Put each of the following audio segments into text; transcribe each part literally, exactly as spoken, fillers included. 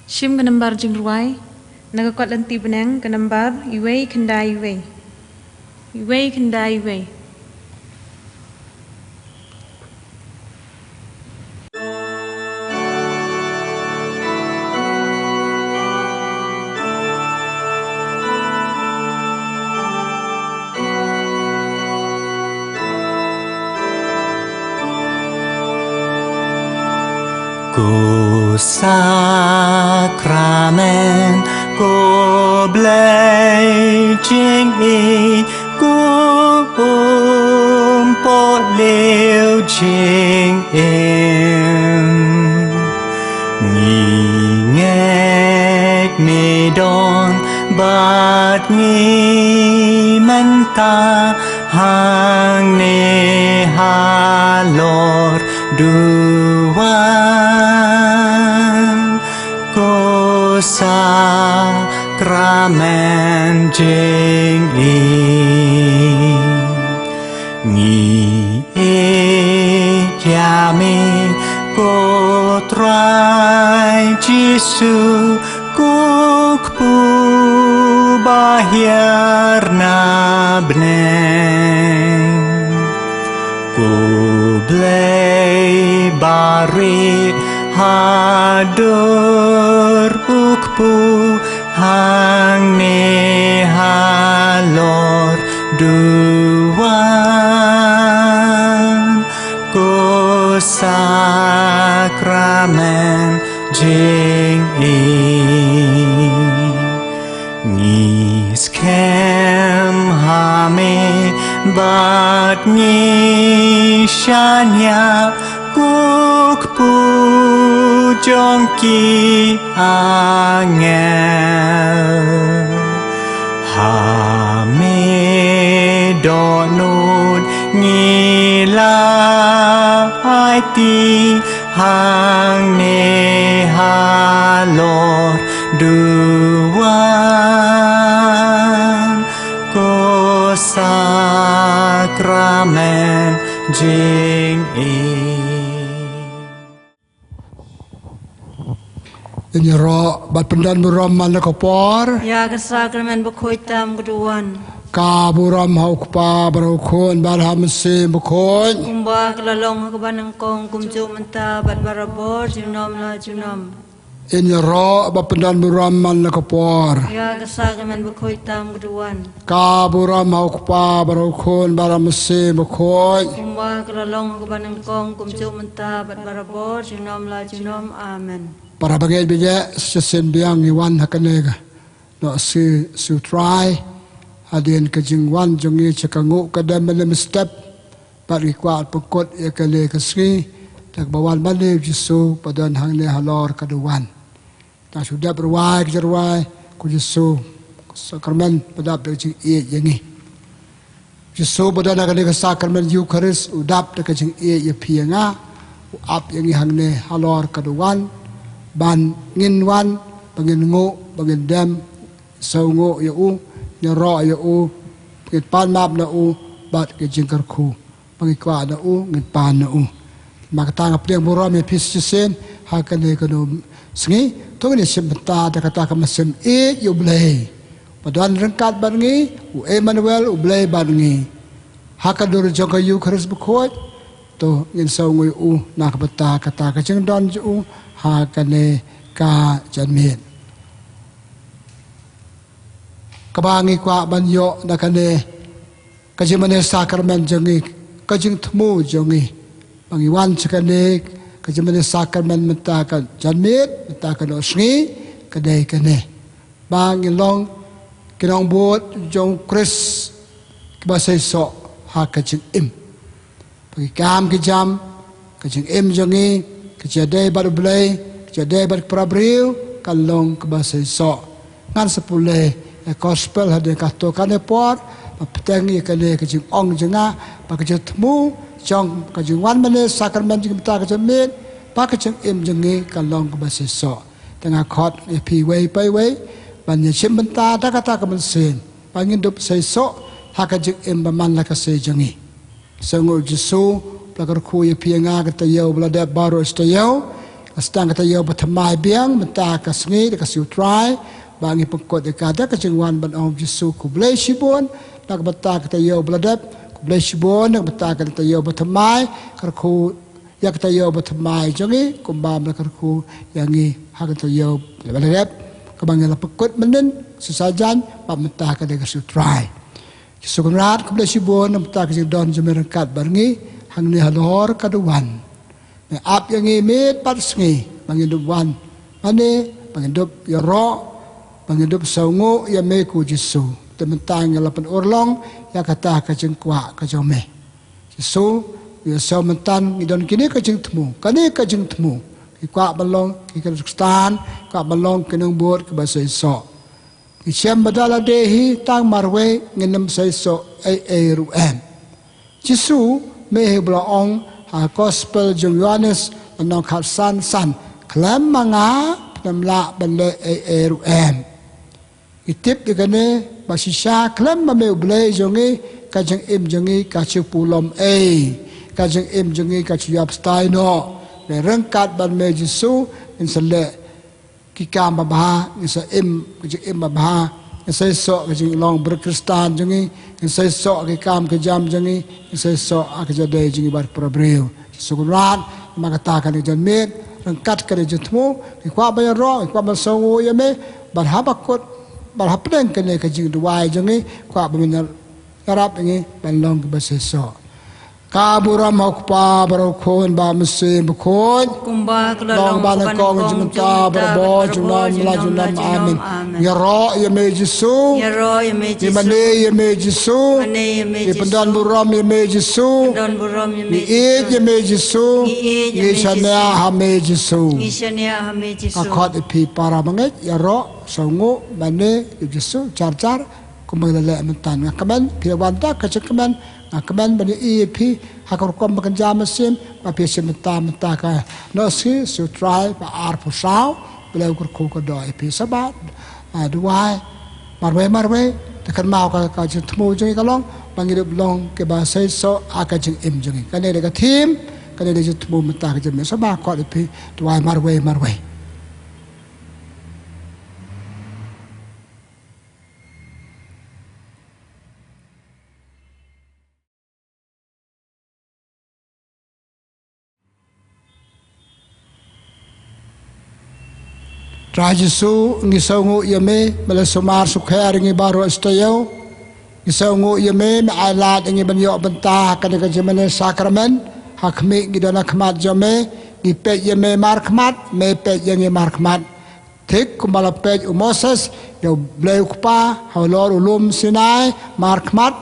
Shim ka nambar jingrwai na ka kot lynti bneng, ka nambar uwei khyndai uwei. Uwei khyndai uwei. Ko sakramen, ko Blei jingïeit, ko umpohliew jingim. Ngi ngeit me don bad ngi mynta hangne halor duwan. Ko sakramen jingïeit. Ngi ïeit ïa me ko Trai Jisu, ko kpu ba hiar na bneng. Ko Blei barit ha dur u kpu hangne halor duwan. Ko sakramen jingïeit. Ngi skhem ha me bad ngi shaniah, ko kpu jong ki angel. Ha me dohnud ngi la aiti hangne halor duwan. Ko sakramen jingïeit. Ngin ïaroh bad pyndon burom man la ka por. Ïa ka sakramen bakhuid tam ka duwan. Ka burom ha u Kpa bad ha u Khun bad ha u Mynsiem Bakhuid. Kumba ka la long ha kaba nyngkong kumjuh mynta bad barabor junom la junom. Ngin ïaroh bad pyndon burom man la ka por. Ïa ka sakramen bakhuid tam ka duwan. Ka burom ha u Kpa bad ha u Khun bad ha u Mynsiem Bakhuid. Kumba ka la long ha kaba nyngkong kumjuh mynta bad barabor junom la junom. Amen. Para bangeit bangeit, sa shisien biang ngi wan ha kane ka Noh Sngi U Trai hadien ka jingwan jong ngi sha ka nguh ka dem mynne mynstep. Bad ngi kwah pynkut ïa kane ka sngi da kaba wan mane U Jisu ba don hangne halor ka duwan. Tang shu dep rwai ka jingrwai, ko Jisu, sakramen ba dap da ka jingïeit ïa ngi. Jisu ba don ha kane ka sakramen Eukharist u dap da ka jingïeit ïa phi ïa nga, u ap ïa ngi hangne halor ka duwan ban ngin wan, ba ngin nguh, ba ngin dem, sngewnguh ïa u, ngin ïaroh ïa u, ngin pan map na u bad ka jingkyrkhu. Ba ngi kwah na u, ngin pan na u. Namar kata nga pdiang burom ïa phi shisien ha kane ka sngi. To ngin ïa shim bynta da kata ka mynsiem ïeit ïa U Blei ba don ryngkat bad ngi, u Emmanuel, U Blei bad ngi. Ha ka dur jong ka Eukharist bakhuid, to ngin sngewnguh ïa u na ka bynta kata ka jingdon jong u ha kane ka janmiet. Kaba ngi kwah ban ïoh na kane ka jingmane sakramen jong ngi, ka jingthmu jong ngi. Ba ngi wan sha kane ka jingmane sakramen mynta ka janmiet, mynta ka Nohsngi, ka dei kane. Ba ngin long ki nongbud jong U Khrist kiba seisoh ha ka jingim. Ba ki kam ki jam, ka jingim jong ngi, ka jingïadei bad U Blei, ka jingïadei bad ki para briew, kan long kaba seisoh. Ngan sa pule ïa ka gospel hadien katto katne por, ba bteng ïa kane ka jingong jong nga, ba ka jingthmu jong ka jingwan mane sakramen jong ngi mynta ka janmiet, ba ka jingim jong ngi kan long kaba seisoh. Te nga khot ïa phi iwei pa iwei ban ïa shim bynta da kata ka mynsiem ba ngin dup seisoh ha ka jingim ba man la ka sei jong ngi. Sngewnguh Jisu, ba la kyrkhu ïa phi ïa nga, ka taïew ba la dep baroh shi taïew. Ba sdang ka taïew bathymmai biang mynta ka sngi da ka sngi U Trai, ba ngi pynkut ïa ka da ka jingwan ban ong Jisu khublei shibun. Na ka bynta ka taïew ba la dep, khublei shibun. Na ka bynta ka taïew bathymmai, kyrkhu ïa ka taïew bathymmai jong ngi kumba me la kyrkhu ïa ngi ha ka taïew ba la dep, kaba ngi la pynkut mynnin shisha jan, ba mynta ka dei ka sngi U Trai. Jisu Kynrad, khublei shibun na ka bynta ka jingdon jong me ryngkat bad ngi hangne halor ka duwan. Me ap ïa ngi miet bad sngi ba ngin dup wan mane, ba ngin dup ïaroh, ba ngin dup sngewnguh ïa me ko Jisu. Te mynta ngi la pynurlong ïa kata ka jingkwah ka jong me. Jisu, ïa shuwa mynta ngi don kine ka jingthmu, kane ka jingthmu. Ngi kwah ban long ki Khristan, kwah ban long ki nongbud kiba seisoh. Ngi shem ba da lade hi tang marwei ngin ym seisoh ei ei ruh em. Jisu, me hi ba la ong ha Gospel jong Ïoannis lynnong khatsan san, khlem ma nga phin ym lah ban leh ei ei ruh em. Ngi tip ïa kane ba shisha khlem ma me U Blei jong ngi, ka jingim jong ngi ka shu pulom ei, ka jingim jong ngi ka shu ïap stai noh. Hynrei ryngkat bad me Jisu ngin sa leh ki kam babha, ngin sa im ka jingim babha, ngin seisoh ka jinglong bri Khristan jong ngi, ngin seisoh ki kam ki jam jong ngi, ngin seisoh ha ka jingïadei jong ngi bad para briew. Jisu Kynrad, ma kata kane ka janmiet, ryngkat kane ka jingthmu, ngi kwah ban ïaroh, ngi kwah ban sngewnguh ïa me, bad haba kut, bad hapdeng kane ka jingduwai jong ngi, kwah ban ïarap ïa ngi ban long kiba seisoh. Ka burom ha U Kpa bad ha U Khun bad ha U Mynsiem Bakhuid. Kumba ka la long ba nyngkong, jingmynta bad barabor, junom la junom. Amen. Ïaroh ïa me Jisu. Ïaroh ïa me Jisu. Ngi mane ïa me Jisu. Ngi pyndon burom ïa me Jisu. Pyndon burom ïa me Jisu. Ngi ïeit ïa me Jisu. Ngi ïeit ïa me Jisu. Ngi shaniah ha me Jisu. Ngi shaniah ha me Jisu. Nga khot ïa phi para bangeit, ïaroh, sngewnguh, mane ïa Jisu jar jar. Kumba ngi la leh mynta, nga kmen phi ïa wan da ka jingkmen, nga kmen ban ïohi ïa phi ha ka rukom ba kynja mynsiem, ba phi shim bynta mynta ka Nohsngi, Sngi U Trai ba arphew saw. Blei u kyrkhu kyrdoh ïa phi. Sa ba, ah, duwai marwei marwei, te kynmaw ka, ka jingthmu jong ngi ka long ba ngin ïoh long kiba seisoh ha ka jingim jong ngi. Kane dei ka thim, kane dei ka jingthmu mynta ka jingim. Sa ba khot ïa phi, duwai marwei marwei. Trai Jisu, ngi sngewnguh ïa me ba la sumar sukher ïa ngi baroh shi taïew. Ngi sngewnguh ïa me, me ai lad ïa ngi ban ïoh bynta ha kane ka jingmane sakramen. Ha khmih ngi don ha khmat jong me, ngi peit ïa me markhmat, me peit ïa ngi markhmat. Thik kumba la peit u Moses ïa U Blei U Kpa halor u lum Sinai markhmat,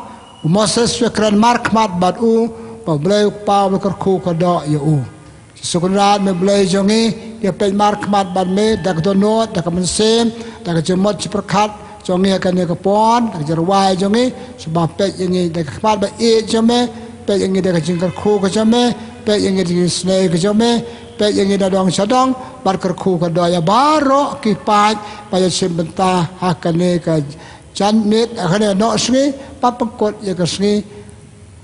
u Moses u ïakren markhmat bad u, ba U Blei U Kpa u la kyrkhu kyrdoh ïa u. Jisu Kynrad, me Blei jong ngi, ngi peit markhmat bad me da ka dohnud, da ka mynsiem, da ka jingmut jingpyrkhat jong ngi ha kane ka por, da ka jingrwai jong ngi, sngewbha peit ïa ngi da ka khmat ba ïeit jong me, peit ïa ngi da ka jingkyrkhu ka jong me, peit ïa ngi da ka jingisynei ka jong me, peit ïa ngi da dong sha dong, bad kyrkhu kyrdoh ïa baroh ki paid ba ïashim bynta ha kane ka janmiet, ha kane ka Nohsngi, ba pynkut ïa ka sngi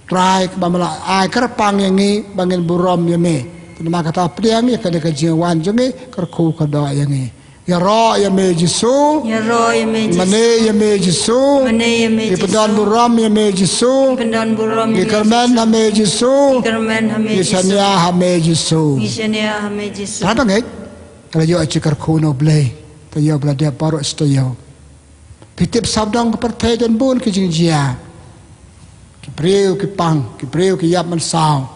Trai kaba me la ai kyrpang ïa ngi ba ngin burom ïa me. Te namar kata pdiang ïa kane ka jingwan jong ngi, kyrkhu kyrdoh ïa ngi. Ïaroh ïa me Jisu. Ïaroh ïa me Jisu. Mane ïa me Jisu. Mane ïa me Jisu. Ngi pyndon burom ïa me Jisu. Ngi pyndon burom ïa me Jisu. Ngi kyrmen ha me Jisu. Ngi kyrmen ha me Jisu. Ngi shaniah ha me Jisu. Ngi shaniah ha me Jisu. Trai bangeit, ka la ïoh ka jingkyrkhu na U Blei. Taïew ba la dep baroh shi taïew. Phi tip sawdong ka pyrthei don bun ki jingjia. Ki briew ki pang, ki briew ki ïap mynsaw.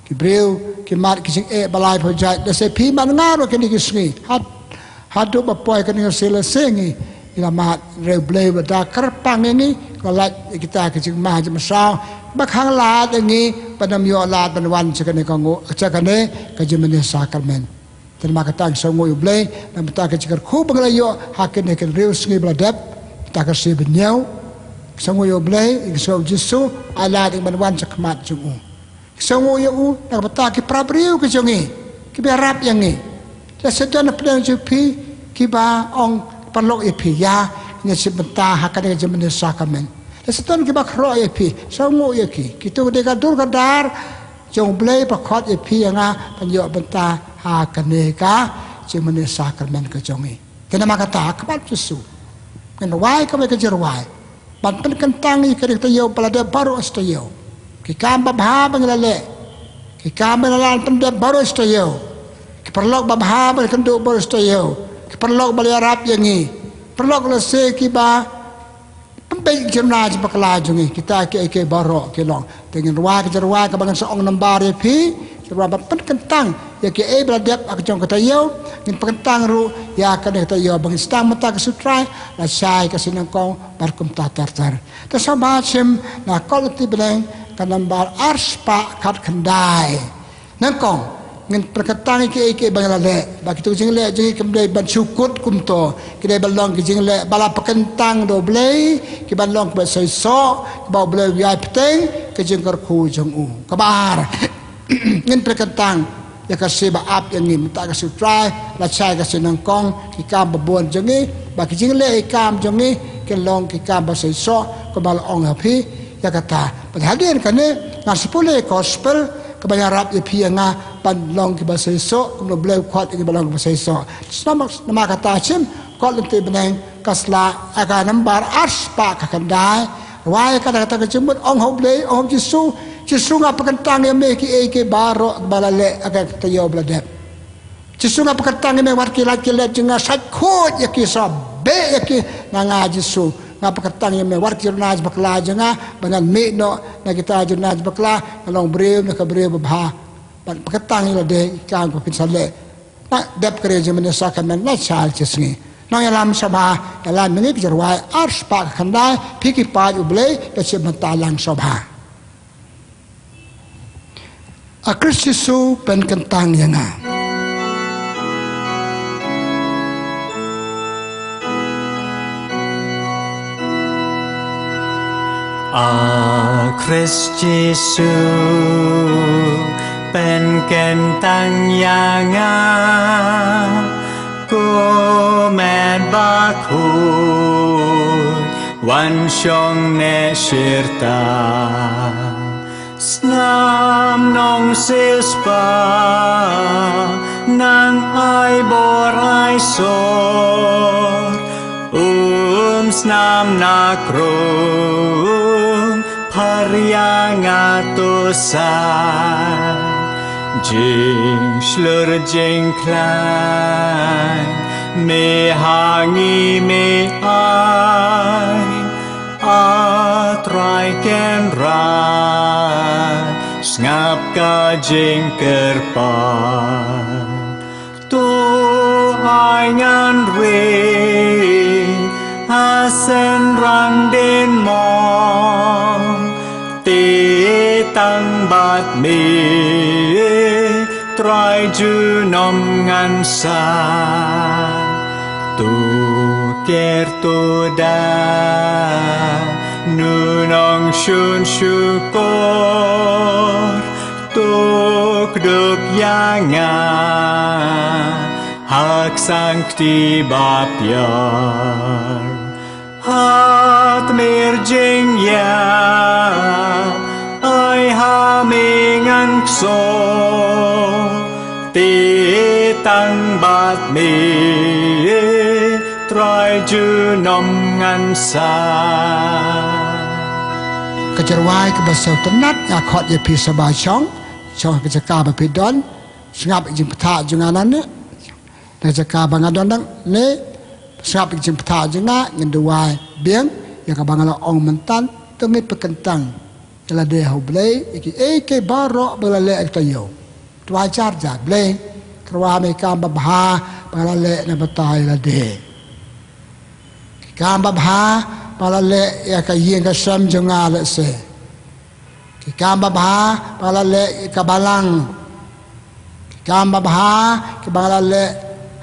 Ki briew ki mad ki jingeh ba laiphew jait, lehse phi mad nga ruh kine ki sngi. Had, haduh ba poi kane ka sngi lehse ngi la mad, hynrei U Blei u la da kyrpang ïa ngi, u la lait ïa kita ki jingma jingmynsaw ba khang lad ïa ngi ban ym ïoh lad ban wan sha kane ka nguh, sha kane ka jingmane sakramen. Te namar kata ngi sngewnguh ïa U Blei na bynta ka jingkyrkhu ba ngi la ïoh ha kine ki hynriew sngi ba la dep, bynta ka shi bynñiew. Ngi sngewnguh ïa U Blei, ngi sngewnguh ïa U Jisu, ai lad ïa ngi ban wan sha khmat jong U. Ngi sngewnguh ïa U na ka bynta ki para briew ki jong ngi, kiba ïarap ïa ngi. Lehse don na pdeng jong phi kiba ong paralok ïa phi, ïa, ngin shim bynta ha kane ka jingmane sakramen. Lehse don kiba kyrpad ïa phi, sngewnguh ïa ki. Kito ki dei ka dur ka dar jong U Blei ba khot ïa phi ïa nga ban ïoh bynta ha kane ka jingmane sakramen ka jong ngi. Te namar kata ka mat Jisu, ngin rwai kawei ka jingrwai ban pynkyntang ïa kane ka taïew ba la dep baroh shi taïew. Ki kam babha ba ngi la leh, ki kam ba ngi la pyndep baroh shi taïew, ki paralok babha ba ngi la kynduh baroh shi taïew, ki paralok ba la ïarap ïa ngi, paralok lehse kiba pynbeit ïa ka jingduna jingpakla jong ngi, kita kiei kiei baroh ki long. Te ngin rwai ka jingrwai kaba ngin sa ong namar ïa phi, jingrwai ban pynkyntang ïa kiei ba la dep ha ka jong ka taïew. Ngin pynkyntang ruh ïa kane ka taïew ba ngin sdang mynta ka sngi U Trai, lashai ka sngi nyngkong bad kumta ter ter. Te sngewbha shim na Kot Lynti Bneng ka nambar arspah khatkhyndai. Nyngkong, ngin pynkyntang ïa kiei kiei ba ngi la leh, ba kito ki jingleh jong ngi kim dei ban shu kut kumto, ki dei ban long ki jingleh ba la pynkyntang da U Blei, ki ban long kiba seisoh, kiba U Blei u ïai bteng ka jingkyrkhu jong u. Kaba ar, ngin pynkyntang ïa ka shi ba ap ïa ngi mynta ka sngi U Trai, lashai ka sngi nyngkong, ki kam babun jong ngi, ba ki jingleh ki kam jong ngi kin long ki kam ba seisoh, kumba la ong ha phi ïa kata. Bad hadien kane ngan sa pule gospel kaba ïarap ïa phi ïa nga ban long kiba seisoh, kumno U Blei u khot ïa ngi ban long kiba seisoh. Namar, namar kata shim Kot Lynti Bneng ka sla ha ka nambar arspah khatkhyndai. Rwai kata, kata ka jingmut, ong ha U Blei, ong ha U Jisu, Jisu nga pynkyntang ïa me kiei kiei baroh ba la leh ha ka taïew ba la dep. Jisu nga pynkyntang ïa me wat ki lait ki let jong nga, sait khuid ïa ki, sa beh ïa ki na nga Jisu. Nga pynkyntang ïa me wat ki jingduna jingpakla jong nga ba ngan mih noh na kita jingduna jingpakla, nga long briew na ka briew babha. Ban pynkyntang ïa lade ïa ki kam kiba phin sa leh. Na dep ka jingmane sakramen lashai shi sngi. Nongïalam sngewbha ïalam ïa ngi ka jingrwai arspah khatkhyndai, phi ki paid U Blei, ka shim mynta lang sngewbha. A Khrist Jisu pynkyntang ïa nga. A Khrist Jisu pynkyntang ïa nga, ko met bakhuid wan shong ne shirta. Snam nongsiewspah nang ai bor ai sor, um snam na krung, phar ïa nga to san. Jingshlur jingkhlaiñ me ha ngi me ai, A Trai Kynrad, sngap ka jingkyrpad. To ai ngan ri ha synrang din mong, te tang bad me Trai junom ngan san. To ker to da, nu nongshun shukor, to kdup ïa nga ha ka sang kti ba pher. Ha tmier jingïap ai ha me ngan kso, te tang bad me Trai junom ngan san. Ka jingrwai kaba sngewtynnat nga khot ïa phi sngewbha shong, shong ha ka jaka ba phi don, sngap ïa ka jingbthah jong nga nangne. Na ka jaka ba nga don nangne, sngap ïa ka jingbthah jong nga, ngin duwai biang ïa kaba nga la ong mynta, to ngin pynkyntang ïa lade ha U Blei ïa kiei kiei baroh ba la leh ha ka taïew. To ai jar jar, Blei, nga rwai ha me ki kam babha ba nga la leh na ka bynta ïa lade. Ki kam babha ba nga la leh ïa ka ïing ka sem jong nga lehse. Ki kam babha ba nga la leh ïa ka balang. Ki kam babha kiba nga la leh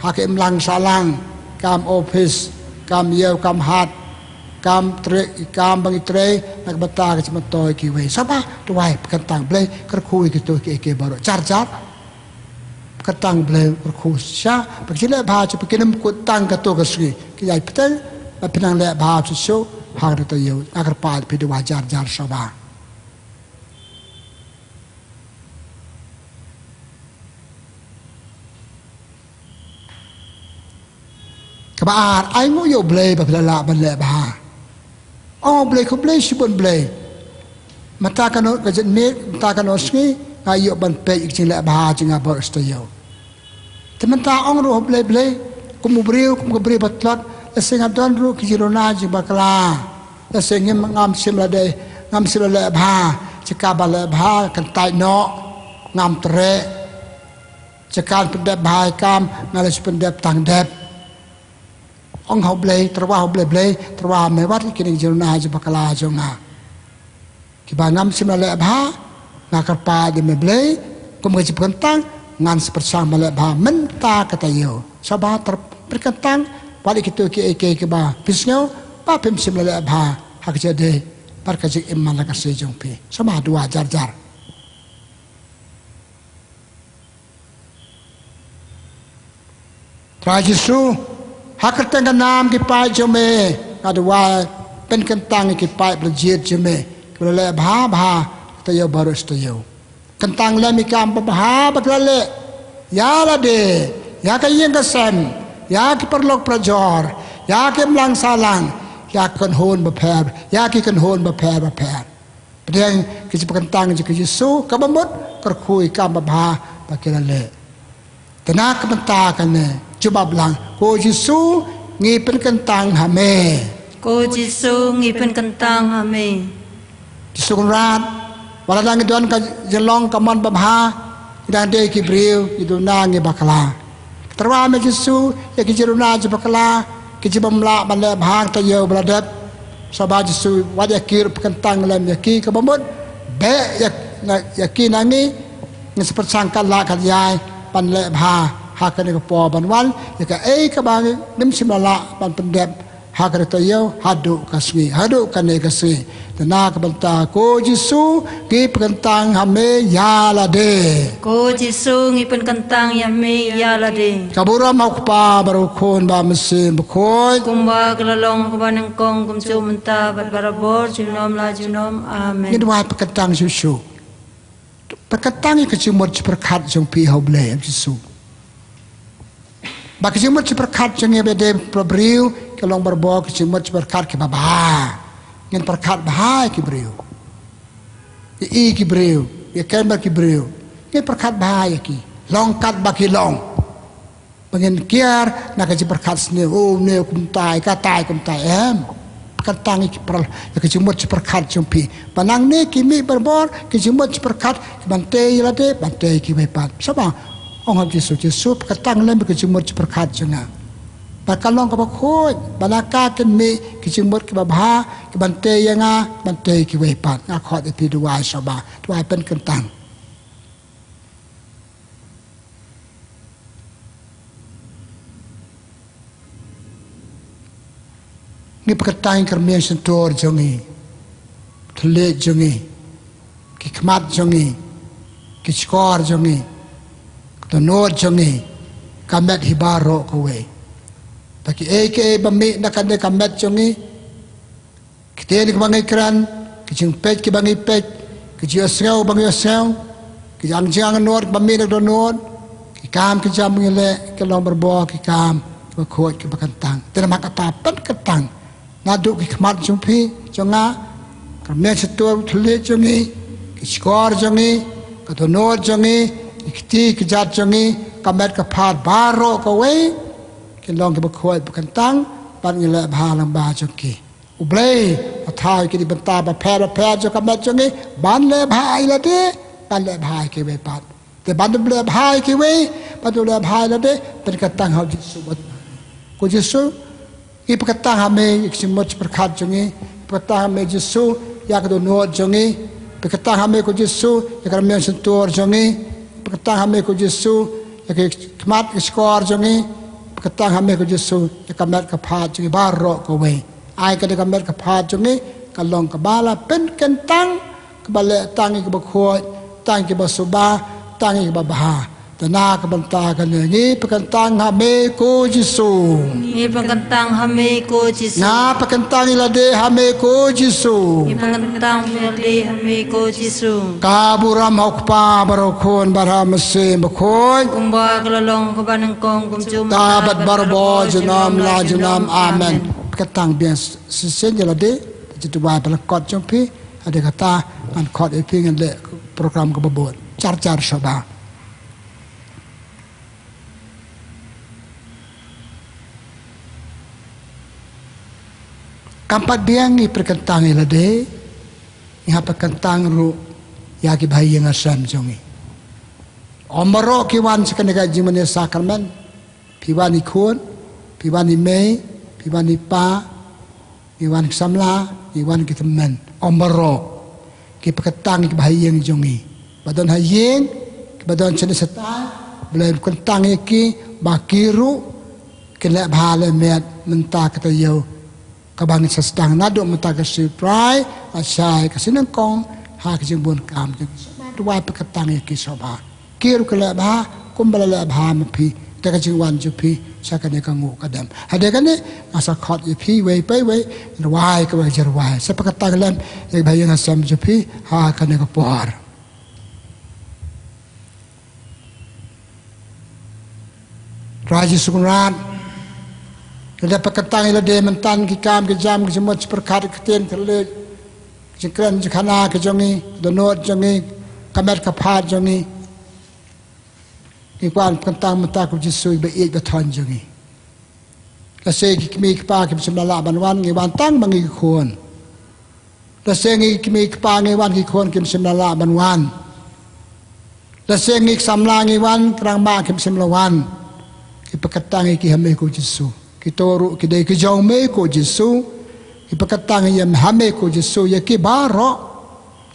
ha ka imlang sahlang, kam ophis, kam ïew kam hat, kam trei, kam ba ngi trei na ka bynta ka jingmyntoi kiwei. Sngewbha duwai, pynkyntang, Blei kyrkhu ïa kito kiei kiei baroh jar jar. Pynkyntang, Blei kyrkhu shisha ba ki jingleh bha jong phi kin ym kut tang katto ka sngi, kin ïai bteng bad phin nang leh bha shuh shuh ha kata ka taïew. Nga kyrpad ïa phi, duwai jar jar, sngewbha. Ba ar, ai nguh ïa U Blei ba phi la lah ban leh bha. Ong U Blei, ko Blei shibun Blei, mynta kano ka janmiet, mynta kano sngi nga ïoh ban peit ïa ka jingleh bha jong nga baroh shi taïew. Te mynta ong ruh U Blei, Blei, kum u briew, kum ka briew ba tlot, lehse nga don ruh ki jingduna jingbakla, lehse ngim, ngam shym la dei, ngam shym la leh bha. Jaka ba leh bha kyntait noh, ngam treh. Jaka pyndep bha ïa ka kam, nga la shu pyndep tang dep. Ong ha U Blei, tyrwa ha U Blei, Blei, tyrwa me wat ïa kine ki jingduna jingbakla jong nga, kiba ngam shym la leh bha. Nga kyrpad ïa me Blei, kum ka jingpynkentang, ngan sa pyrshang ban leh bha mynta ka taïew. Sngewbha ter-, pynkyntang, wat ïa kito kiei kiei kiba phi sngew ba phim shym la leh bha ha ka jingïadei bad ka jingim man la ka sngi jong phi. Sngewbha duwai jar jar. Trai Jisu, ha ka kyrteng ka nam ki paid jong me, nga duwai, pynkyntang ïa ki paid ba la jied jong me, kiba la leh bha bha ha ka taïew baroh shi taïew. Kyntang lem ïa ki kam babha ba ki la leh ïa lade, ïa ka ïing ka sem, ïa ki paralok parajor, ïa ki imlang sahlang, ïa ki kynhun bapher, ïa ki kynhun bapher bapher. Pdiang ka jingpynkyntang jong ka Jisu kaba mut, kyrkhu ïa ki kam babha ba ki la leh. Te na ka bynta kane jubab lang, ko Jisu, ngi pynkyntang ha me. Ko Jisu, ngi pynkyntang ha me. Jisu Kynrad, wat la ngi don ka jinglong ka mon babha, ngi dang dei ki briew, ngi duna ngi bakla. Tyrwa me Jisu ïa ki jingduna jingbakla, ki jingbym lah ban leh bha ha ka taïew ba la dep. Sngewbha Jisu, wat ïa ki ruh pynkyntang lem ïa ki kaba mut, beh ïa, ïa ki na ngi, ngin sa pyrshang katba lah katba ïai ban leh bha ha kane ka por ban wan, ïa kaei kaba ngim shym la lah ban pyndep ha kane ka taïew, haduh ka sngi, haduh kane ka sngi. Te na ka bynta ko Jisu, ngi pynkyntang ha me ïa lade. Ko Jisu, ngi pynkyntang ïa me ïa lade. Ka burom ha U Kpa bad U Khun bad U Mynsiem Bakhuid. Kumba ka la long ha kaba nyngkong, kumjuh mynta bad barabor, junom la junom. Amen. Ngin duwai pynkyntang shuh shuh. Pynkyntang ïa ka jingmut jingpyrkhat jong phi ha U Blei, ha U Jisu. Ba ka jingmut jingpyrkhat jong ngi ba dei para briew, ka long barabor ka jingmut jingpyrkhat kiba bha. Ngin pyrkhat bha ïa ki briew. Ïa i ki briew, ïa kynmaw ki briew. Ngin pyrkhat bha ïa ki. Long katba ki long. Ba ngin kiar na ka jingpyrkhat sniew, oh, une kumtai, katai kumtai, em. Pynkyntang ïa ki para, ïa ka jingmut jingpyrkhat jong phi. Ba nangne ki mih barabor ki jingmut jingpyrkhat, ki ban tei ïa lade, ban tei ïa kiwei pat. Sngewbha, ong ha U Jisu, Jisu, pynkyntang lem ïa ka jingmut jingpyrkhat jong nga. Ba kan long kaba khuid, ba na ka kin mih ki jingmut kiba bha, ki ban tei ïa nga, ban tei ïa kiwei pat. Nga khot ïa phi, duwai sngewbha, duwai pynkyntang. Ngi pynkyntang ïa ka rmiang shyntur jong ngi, thylliej jong ngi, ki khmat jong ngi, ki shkor jong ngi, ka dohnud jong ngi, ka met hi baroh kawei. Ba kiei kiei ba mih na kane ka met jong ngi, ki ktien kiba ngi kren, ki jingpeit kiba ngi peit, ki jingïohsngew ba ngi ïohsngew, ki jingangnud kiba mih na ka dohnud, ki kam ki jam ba ngi leh, ki long barabor ki kam kiba khuid kiba kyntang. Te namar kata pynkyntang naduh ki khmat jong phi, jong nga, ka rmiang shyntur, thylliej jong ngi, ki shkor jong ngi, ka dohnud jong ngi, ki kti ki jait jong ngi, ka met ka phad baroh kawei, ki long kiba khuid ba kyntang, bad ngi leh bha lyngba jong ki. U Blei u thaw ïa ki na ki bynta bapher bapher jong ka met jong ngi, ban leh bha ïa lade, ban leh bha ïa kiwei pat. Te ban leh bha ïa kiwei, ban leh bha ïa lade, pynkyntang ha U Jisu. Ko Jisu, ngi pynkyntang ha me ïa ka jingmut jingpyrkhat jong ngi, pynkyntang ha me Jisu ïa ka dohnud jong ngi, pynkyntang ha me ko Jisu ïa ka rmiang shyntur jong ngi, pynkyntang ha me ko Jisu ïa ka khmat ka shkor jong ngi, pynkyntang ha me ko Jisu ïa ka met ka phad jong ngi baroh kawei. Ai kane ka met ka phad jong ngi ka long kaba la pynkyntang, kaba leh tang ïa kiba khuid, tang ïa kiba suba, tang ïa kiba bha. Te na ka bynta kane ngi pynkyntang ha me ko Jisu. Ngi pynkyntang ha me ko Jisu. Nga pynkyntang ïa lade ha me ko Jisu. Ngi pynkyntang ïa lade ha me ko Jisu. Ka burom ha u Kpa bad ha u Khun bad ha u Mynsiem Bakhuid. Kumba ka la long ha kaba nyngkong kumjuh mynta bad barabor junom la junom. Amen. Pynkyntang biang shisien ïa lade. Jingduwai ba lyngkot jong phi. Hadien kata ngan khot ïa phi ngan leh program kaba bud. Jar jar sha ba. Kam pat biang ngi pynkyntang ïa lade, ngi hap pynkyntang ruh ïa ki bahaïing hasem jong ngi. Ym baroh ki wan sha kane ka jingmane sakramen, phi wan i khun, phi wan i mei, phi wan i pa, ngi wan ki samla, ngi wan ki tymmen. Ym baroh. Ki pynkyntang ki bahaïing jong ngi. Ba don ha ïing, ki ba don shane shatai, Blei pynkyntang ïa ki, ba ki ruh, kin leh bha leh miat, mynta ka taïew. Kaba ngi sa sdang naduh mynta ka sngi Trai, lashai ka sngi nyngkong, ha ka jingbun kam jong ngi. Duwai pynkyntang ïa ki sha ba. Ki ruh ki leh bha, kumba la leh bha ma phi, da ka jingwan jong phi, sha kane ka nguh ka dem. Hadien kane, nga sa khot ïa phi, wei pa wei, rwai kawei ka jingrwai. Sa pynkyntang lem, ïa ki bahaïing hasem jong phi, ha kane ka por. Trai Jisu Kynrad. Lada pynkyntang ïa lade mynta ki kam ki jam ki jingmut jingpyrkhat ki ktien ki leh. Jingkren jingkhana ki jong ngi, dohnud jong ngi, ka met ka phad jong ngi. Ngi kwah pynkyntang mynta ko Jisu ba ïeit ba thon jong ngi. Lashai ki kmie ki kpa kim shym la lah ban wan ngi wan tang ma ngi ki khun. Lashai ngi ki kmie ki kpa ngi wan ki khun kim shym la lah ban wan. Lashai ngi ki samla ngi wan ki rangbah kim shym la wan. Ki pynkyntang ïa ki ha me ko Jisu. Kito ruh ki dei ki jong me ko Jisu. Ki pynkyntang ïa me ha me ko Jisu ïa ki baroh.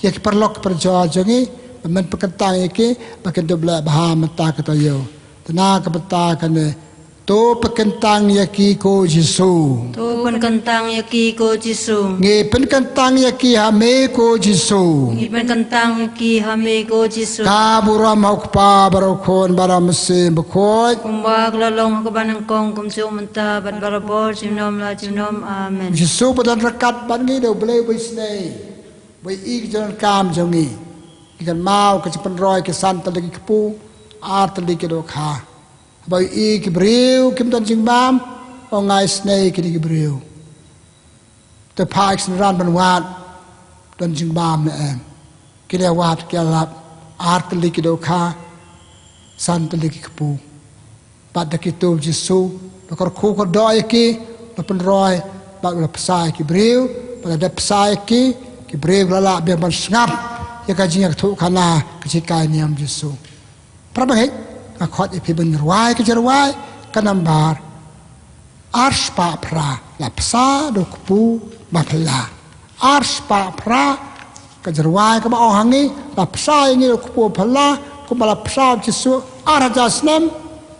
Ïa ki paralok parajor jong ngi. Ba men pynkyntang ïa ki ba kin dup leh bha mynta ka taïew. Te na ka bynta kane. To pynkyntang ïa ki ko Jisu. To pynkyntang ïa ki ko Jisu. Ngi pynkyntang ïa ki ha me ko Jisu. Ngi pynkyntang ïa ki ha me ko Jisu. Ka burom ha u Kpa bad ha u Khun bad ha u Mynsiem Bakhuid. Kumba ka la long ha kaba nyngkong kumjuh mynta bad barabor junom la junom. Amen. Jisu ba don ryngkat bad ngi da u Blei ba isynei. Ba ïohi ki jingdonkam jong ngi. Ngi kynmaw ka jingpynroi ki san tylli ki kpu, ar tylli ki dohkha. Haba ïohi ki briew kim don jingbam, ong nga isynei kine ki briew. Te phah ïa ki synran ban wad, don jingbam ne em. Ki la wad ki la lap, ar tylli ki dohkha, san tylli ki kpu. Bad da kito Jisu, la kyrkhu kyrdoh ïa ki, la pynroi, bad la bsa ïa ki briew, bad la dep bsa ïa ki, ki briew la lah biang ban sngap, ïa ka jingïathuhkhana, ka jinghikai niam Jisu. Para bangeit, nga khot ïa phi ban rwai ka jingrwai, ka nambar. Ar spah phra, la bsa da u kpu ba phylla. Ar spah phra, ka jingrwai kaba ong ha ngi, la bsa ïa ngi da u kpu ba phylla, kumba la bsa u Jisu, ar hajar snem,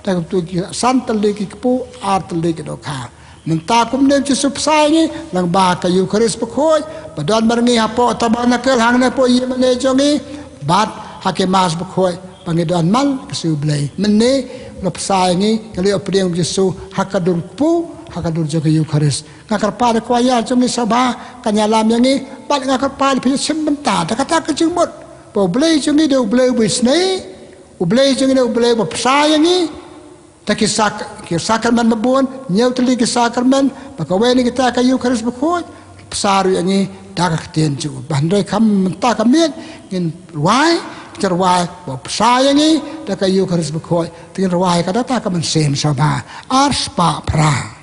da kito ki san tylli ki kpu, ar tylli ki dohkha. Mynta kumne u Jisu bsa ïa ngi, lyngba ka Eukharist bakhuid, ba don bad ngi hapoh tabernacle hangne hapoh ïing mane jong ngi, bad ha ki Mass bakhuid, ba ngi don man ka sngi U Blei. Mynne, la bsa ïa ngi, ngi leit pdiang u Jisu, ha ka dur kpu, ha ka dur jong ka Eukharist. Nga kyrpad ïa ka choir jong ngi sha ba, kan ïalam ïa ngi, bad nga kyrpad ïa phi shim bynta, da kata ka jingmut. Ba U Blei jong ngi dei U Blei uba isynei, U Blei jong ngi dei U Blei uba bsa ïa ngi, da ki sak-, ki sakramen ba bun, hynñiew tylli ki sakramen, ba kawei na kita ka Eukharist bakhuid, bsa ruh ïa ngi, da ka ktien jong u. Ba hynrei kham mynta ka miet, ngin rwai, ka jingrwai, ba bsa ïa ngi, da ka Eukharist bakhuid, te ngin rwai ka da ta ka mynsiem sha ba, ar spah phra.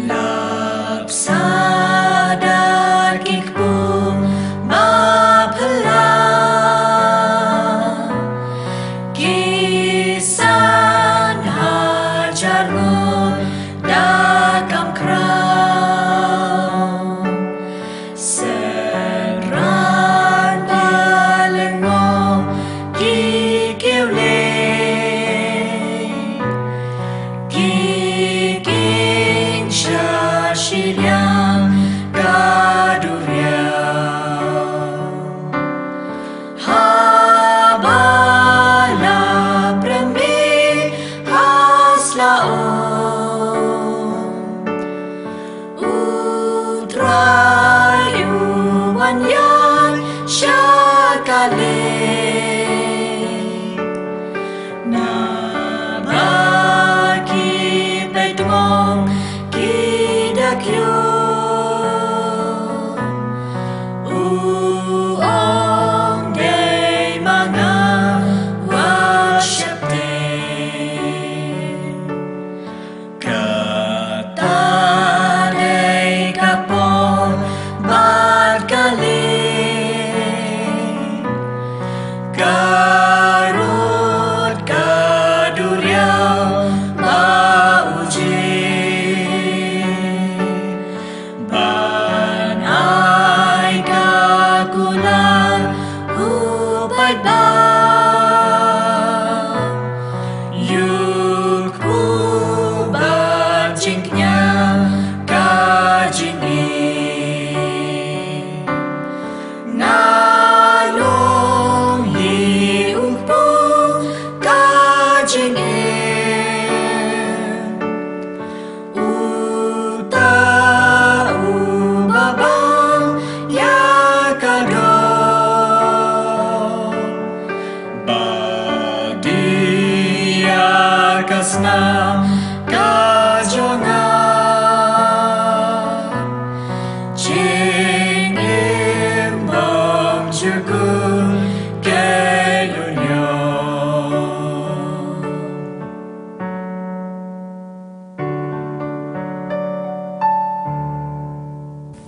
Lap sa da ki kpu ba phylla, ki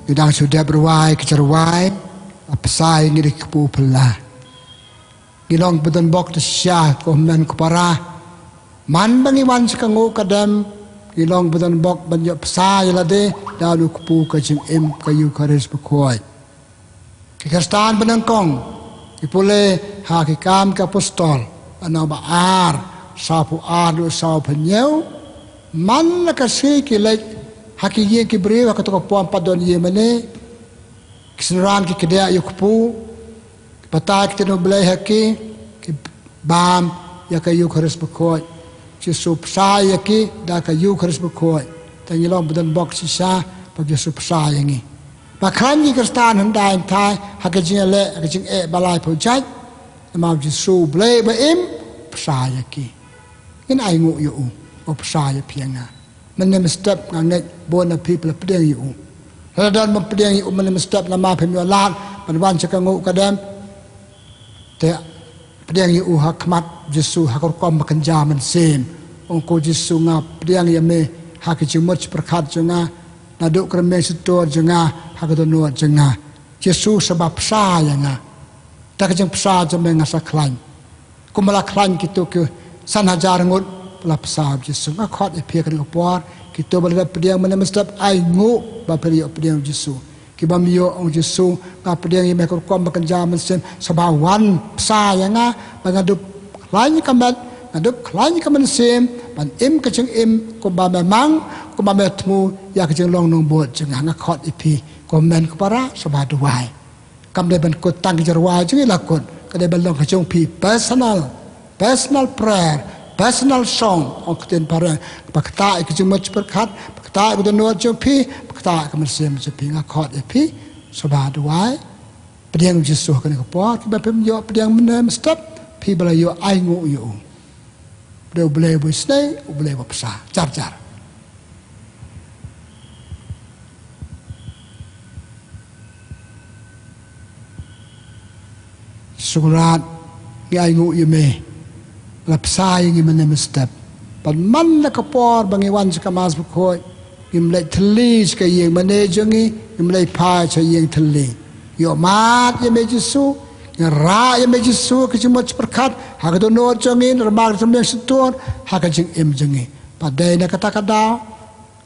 Ngi dang shu dep rwai ki jingrwai, la bsa ïa ngi da ki kpu phylla. Ngi long ba don bok da shisha ko hynmen ko para. Man ba ngi wan sha ka nguh ka dem, ngi long ba don bok ban ïoh bsa ïa lade da u kpu ka jingim ka Eukharist bakhuid. Ki Khristan ba nyngkong ki pule ha Ki Kam ki Apostol, lynnong ba ar, sawphew ar haduh sawphew hynñiew. Man la ka sngi ki leit ha ki ïing ki briew, ha kato ka por pat don ïing mane. Ki synran ki kdiah ïa u kpu, ki batai ktien U Blei ha ki, ki bam ïa ka Eukharist bakhuid. Jisu bsa ïa ki da ka Eukharist bakhuid. Te ngi long ba don bok shisha ba Jisu bsa ïa ngi. Ba khlaiñ ki Khristan hyndai hynthai ha ka jingïaleh, ha ka jingeh ba laiphew jait, namar Jisu U Blei ba im bsa ïa ki. Ngin ainguh ïa u, u bsa ïa phi ïa nga. Mynne mynstep nga ngeit bun na phi phi la pdiang ïa u. Lada don bym pdiang ïa u mynne mynstep, namar phim ïoh lad ban wan sha ka nguh ka dem. Te pdiang ïa u ha khmat Jisu ha ka rukom ba kynja mynsiem. Ong ko Jisu, nga pdiang ïa me ha ka jingmut jingpyrkhat jong nga, naduh ka rmiang shyntur jong nga ha ka dohnud jong nga. Jisu sa ba bsa ïa nga da ka jingbsa jong me, nga sa khlaiñ. Kumba la khlaiñ kito ki san hajar ngut, la bsa ïa u Jisu. Nga khot ïa phi ha kane ka por, kito ba la dep pdiang mynne mynstep, ainguh ba phi la ïoh pdiang ïa u Jisu. Ki bym ïoh, ong Jisu, nga pdiang ïa me ha ka rukom ba kynja mynsiem, sa ba wan bsa ïa nga, ba nga dup khlaiñ ka met, nga dup khlaiñ ka mynsiem ban im ka jingim kumba me mang, kumba me thmu ïa ka jinglong nongbud jong nga. Nga khot ïa phi ko hynmen ko para, sa ba duwai. Kam dei ban kut tang ki jingrwai jong ngi la kut. Ka dei ban long ka jong phi personal, personal prayer, personal song, ong ka ktien phareng. Ba ktah ïa ka jingmut jingpyrkhat, ba ktah ïa ka dohnud jong phi, ba ktah ïa ka mynsiem jong phi. Nga khot ïa phi, sa ba duwai. Pdiang ïa u Jisu ha kane ka por, kiba phim ïoh pdiang mynne mynstep, phi ba la ïoh, ainguh ïa u. Ba dei U Blei uba isynei, U Blei uba bsa. Jar jar. Jisu Kynrad, ngi ainguh ïa me. La bsa ïa ngi mynne mynstep. Bad man la ka por ba ngi wan sha ka Mass bakhuid, ngim leit thylli sha ka ïing mane jong ngi, ngim leit phai sha ïing thylli. Ïohmad ïa me Jisu, ngi rah ïa me Jisu ha ka jingmut jingpyrkhat, ha ka dohnud jong ngi, namar ka rmiang shyntur, ha ka jingim jong ngi. Bad dei na kata ka daw,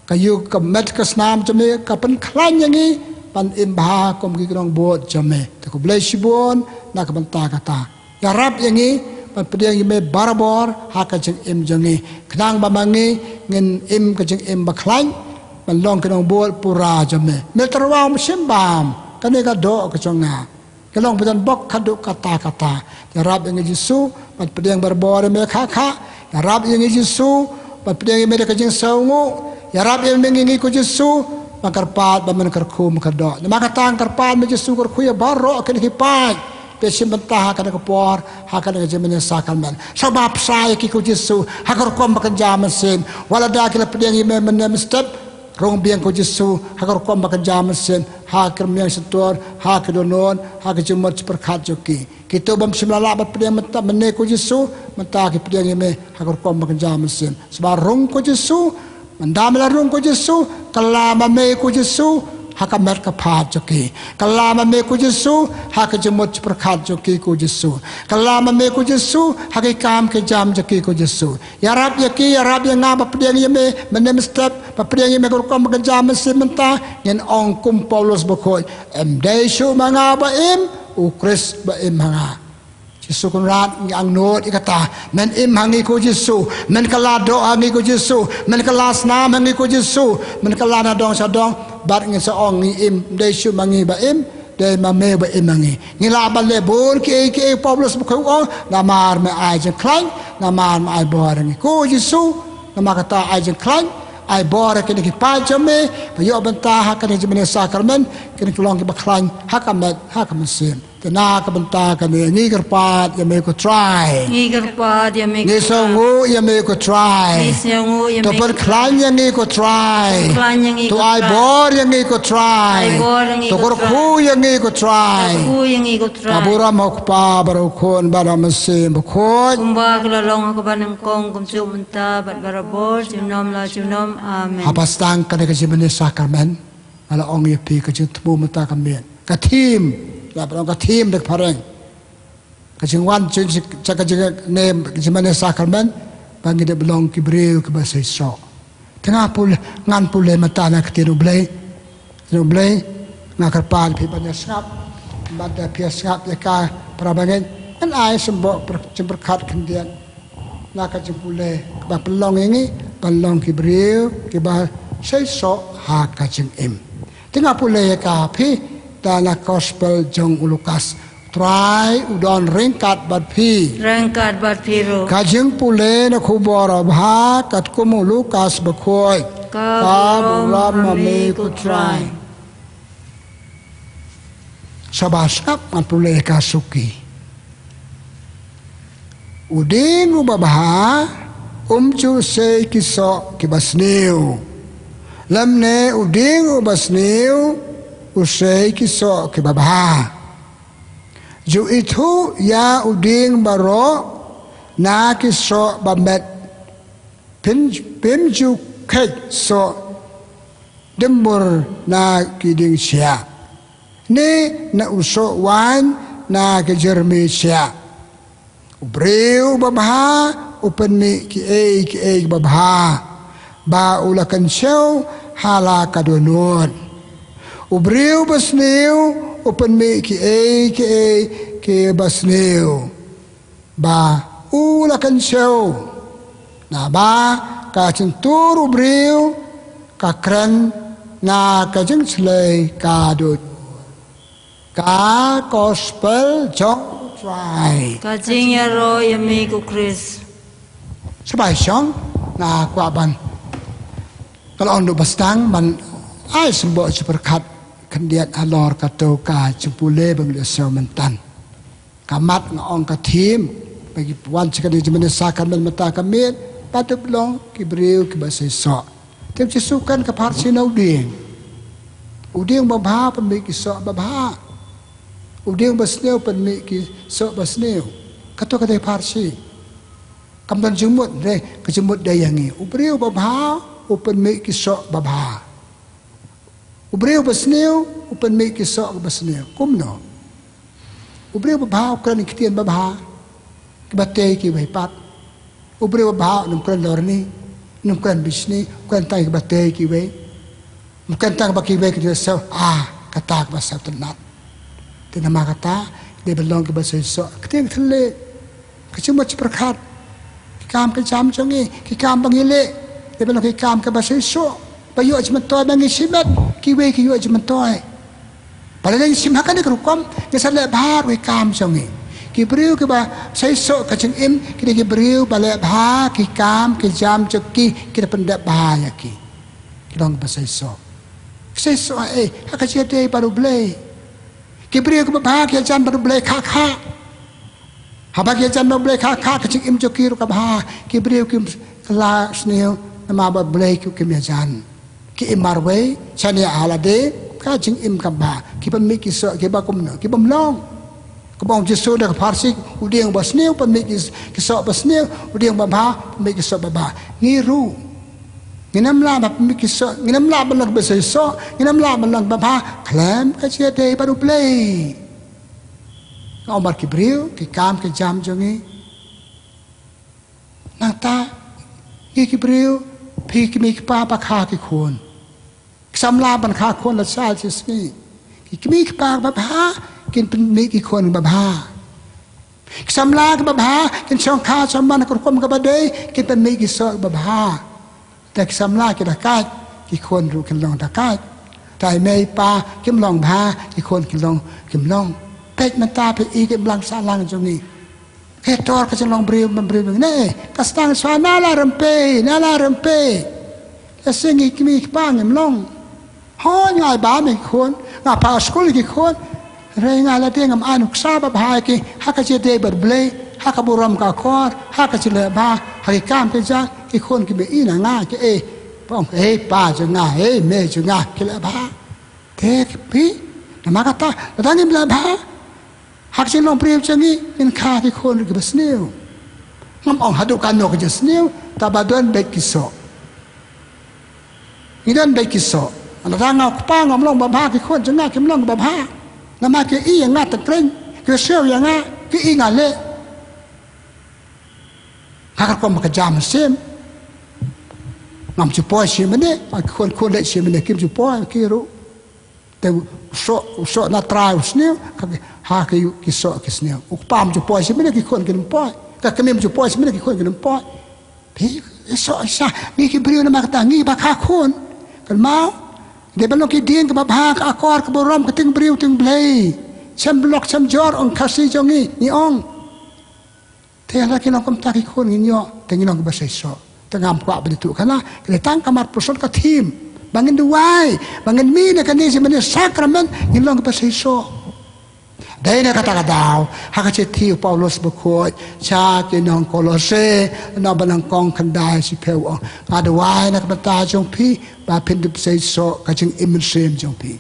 ka ïing ka met ka snam jong me ka pynkhlaiñ ïa ngi ban im bha kum ki nongbud jong me. Te khublei shibun na ka bynta kata. Ïarap ïa ngi ban pdiang ïa me barabor ha ka jingim jong ngi, khnang ba ma ngi ngin im ka jingim bakhlaiñ, ban long ki nongbud pura jong me. Me tyrwa, me shim bam, kane ka doh ka jong nga. Ka long ba don bok haduh katta katta. Ïarap ïa ngi Jisu ban pdiang barabor ïa me kha kha. Ïarap ïa ngi Jisu ban pdiang ïa me da ka jingsngewnguh. Ïarap ïa me ngi, ngi ko Jisu ban kyrpad, ban men kyrkhu, men kyrdoh. Namar kata nga kyrpad me Jisu, kyrkhu ïa baroh kine ki paid ba shim bynta ha kane ka por, ha kane ka jingmane sakramen. Sa ba bsa ïa ki ko Jisu ha ka rukom ba kynja mynsiem. Wat lada ki la pdiang ïa me mynne mynstep, rung biang ko Jisu ha ka rukom ba kynja mynsiem, ha ka rmiang shyntur, ha ka dohnud, ha ka jingmut jingpyrkhat jong ki. Kito bym shym la lah ban pdiang mynta, mynne ko Jisu, mynta ki pdiang ïa me ha ka rukom ba kynja mynsiem. Sa ba rung ko Jisu. Mynta me la rung ko Jisu, kylla ma me ko Jisu ha ka met ka phad jong ki. Kylla ma me ko Jisu ha ka jingmut jingpyrkhat jong ki ko Jisu. Kylla ma me ko Jisu ha ki kam ki jam jong ki ko Jisu. Ïarap ïa ki, ïarap ïa nga ba pdiang ïa me mynne mynstep, ba pdiang ïa me ha ka rukom ba kynja mynsiem mynta. Ngin ong kum u Paulus bakhuid, ym dei shuh ma nga ba im, u Khrist ba im ha nga. Jisu Kynrad, ngi angnud ïa kata. Men im ha ngi ko Jisu, men kylla doh ha ngi ko Jisu, men kylla snam ha ngi ko Jisu, men kylla na dong sha dong. Bad ngin sa ong, ngi im, ym dei shuh ma ngi ba im, dei ma me ba im ha ngi. Ngi lah ban leh bun kiei kiei, u Paulus bakhuid u ong, namar me ai jingkhlaiñ, namar me ai bor ha ngi. Ko Jisu, namar kata ai jingkhlaiñ, ai bor ha kine ki paid jong me ba ïoh bynta ha kane ka jingmane sakramen. Kine ki long kiba khlaiñ ha ka met ha ka mynsiem. Te na ka bynta kane ngi kyrpad ïa me ko Trai. Ngi kyrpad ïa me ko Trai. Ngi sngewnguh ïa me ko Trai. Ngi sngewnguh ïa me ko Trai. To pynkhlaiñ ïa ngi ko Trai. Pynkhlaiñ ïa ngi ko Trai. To ai bor ïa ngi ko Trai. Ai bor ïa ngi ko Trai. To kyrkhu ïa ngi ko Trai. Kyrkhu ïa ngi ko Trai. Ka burom ha u Kpa bad ha u Khun bad ha u Mynsiem Bakhuid. Kumba ka la long ha kaba nyngkong, kumjuh mynta bad barabor, junom la junom. Amen. Haba sdang kane ka jingmane sakramen, Nga la ong ïa phi ka jingthmu mynta ka miet. Ka thim. La ba ong ka thim da ka phareng. Ka jingwan jong ka jingim jingmane sakramen. Ba ngi dep long ki briew kiba seisoh. Te nga pule, ngan pule mynta na ka ktien U Blei. Ktien U Blei, nga kyrpad phi ban ïa sngap. Bad da phi ïa sngap ïa ka para bangeit. Ngan ai symboh jingpyrkhat khyndiat. Na ka jingpule, ba pynlong ïa ngi, ban long ki briew, kiba seisoh ha ka jingim. Te nga pule ïa ka phi, da na gospel jong u Lukas. Trai u don ryngkat bad phi. Ryngkat bad phi ruh. Ka jingpule na khubor babha, katkum u Lukas bakhuid. Ka burom ma me ko Trai. Sngap, ngan pule ïa ka suki. U dieng uba bha, um ju sei ki soh kiba sniew. Lymne u dieng uba sniew, u sei ki soh kiba bha. Ju ithuh ïa u dieng baroh, na ki soh ba met. Phim, phim ju kheit soh dieng bur na ki dieng shiah. Ne na u soh waiñ na ki jyrmi shiah. U briew babha, u pynmih kiei kiei babha. Ba u la kynshew ha la ka dohnud. U briew basniew, u pynmih kiei kiei kiba sniew. Ba u la kynshew. Naba ka jingtur u briew, ka kren na ka jingshlei ka dohnud. Ka gospel jong u Trai. Ka jingïaroh ïa me ko Khrist. Shuwa shong, nga kwah ban. Ka long dei ba sdang ban ai symboh jingpyrkhat khyndiat halor kato ka jingpule ba ngi la siew mynta. Ka mat nga ong ka thim, ba ngi wan sha kane ka jingmane sakramen mynta ka miet, ba dep long ki briew kiba seisoh. Te u Jisu u kren ka pharshi na u dieng. U dieng babha pynmih ki soh babha. U dieng basniew pynmih ki soh basniew. Kato ka dei pharshi. Kam don jingmut, dei ka jingmut dei ïa ngi. U briew babha, u pynmih ki soh babha. U briew basniew, u pynmih ki soh basniew. Kumno? U briew babha, u kren ki ktien babha. Kiba tei kiwei pat. U briew babha, um kren lorni, um kren bishni, u kren tang kiba tei kiwei. Um kren tang ba kiwei ki dei siew, ah, kata kaba siew tynnat. Te namar kata, dei ban long kiba seisoh. Ktien thylliej. Ka jingmut jingpyrkhat. Ki kam ka jam jong ngi, ki kam ba ngi leh. Dei ban long ki kam kaba seisoh. Ba ïoh jingmyntoi ba ngi shimet, kiwei ki ïoh jingmyntoi. Ba lada ngi shim ha kane ka rukom, ngi sa leh bha ruh ki kam jong ngi. Ki briew kiba seisoh ka jingim, ki dei ki briew ba leh bha ki kam ki jam jong ki, ki da pyndep bha ïa ki. Ki long kiba seisoh. Seisoh eh, ha ka jingïadei bad U Blei. Ki briew kiba bha ki ïajan bad U Blei kha kha. Haba ki ïajan bad U Blei kha kha ka jingim jong ki ruh ka bha. Ki briew kim kylla sniew namar ba U Blei ki kim ïajan. Ki im marwei, shaniah ha lade, ka jingim ka bha. Ki pynmih ki soh kiba kumno, ki bym long. Kaba ong Jisu da ka pharshi, u dieng basniew pynmih ki, ki soh basniew, u dieng babha pynmih ki soh babha. Ngi ruh. Ngin ym lah ban pynmih ki soh, ngin ym lah ban long kiba seisoh, ngin ym lah ban long babha, khlem ka jingïadei bad U Blei. Nga ong bad ki briew, ki kam ki jam jong ngi. Nangta, ngi ki briew, phi ki kmie ki kpa ba kha ki khun. Ki samla ban kha khun la saw shi sngi. Ki kmie ki kpa babha, kin pynmih ki khun babha. Ki samla kiba bha, kin shong kha shong man ha ka rukom kaba dei, kin pynmih ki soh babha. Te ki samla ki dakait, ki khun ruh kin long dakait. Te i mei i pa kim long bha, ki khun kin long, kim long. Peit mynta phi i ki imlang sahlang jong ngi. Ka tor ka jinglong briew bad briew ne. Ka sdang shuwa na la rympei, na la rympei. Ka sngi ki kmie ki kpa ngim long. Hooid nga ai bam ïa ki khun, nga phah skul ïa ki khun. Hynrei nga la dei ngam ai nuksa babha ïa ki, ha ka jingïadei bad U Blei, ha ka burom ka akor, ha ka jingleh bha, ha ki kam ki jam, ki khun ki mei na nga ki eh. Pong, eh, pa jong nga, eh, mei jong nga, ki leh bha. Te ki phi, namar kata, lada ngim leh bha. Ha ka jinglong briew jong ngi, ngin kha ki khun kiba sniew. Ngam ong haduh katno ka jingsniew, tangba don beit ki soh. Ngi don beit ki soh. Lada nga u kpa ngam long babha, ki khun jong nga kim long babha. Namar ki ïohi ïa nga tang kren, ki siew ïa nga, ki ïohi nga leh. Ha ka rukom ba ka jam mynsiem. Ngam ju poi shi mynne, ki khun khun leh shi mynne kim ju poi ki ruh. Te u soh, u soh na trai u sniew, ha ki, ha ki, ki soh ki sniew. U kpa ym ju poi shi mynne, ki khun kim poi. Ka kmie ym ju poi shi mynne, ki khun kim poi. Phi, i soh i sah, ngi ki briew namar kata ngi ba kha khun. Kynmaw, dei ban long ki dieng kaba bha, ka akor ka burom, ka tieng briew tieng Blei. Shem block shem jor, ong Khasi jong ngi, ngi ong. Te lada ki long kumta ki khun ngin ïoh, te ngin long kiba seisoh. Te ngam kwah ban ïathuh khana, ka dei tang ka mat pyrshah ka thim. Ba ngin duwai, ba ngin mih na kane jingmane sakramen, ngin long kiba seisoh. Dei na kata ka daw, ha ka shithi u Paulus bakhuid sha ki nong Kolose, lynnong ba nyngkong khyndai shiphew, u ong, nga duwai na ka bynta jong phi, ba phin dup seisoh ka jingim mynsiem jong phi.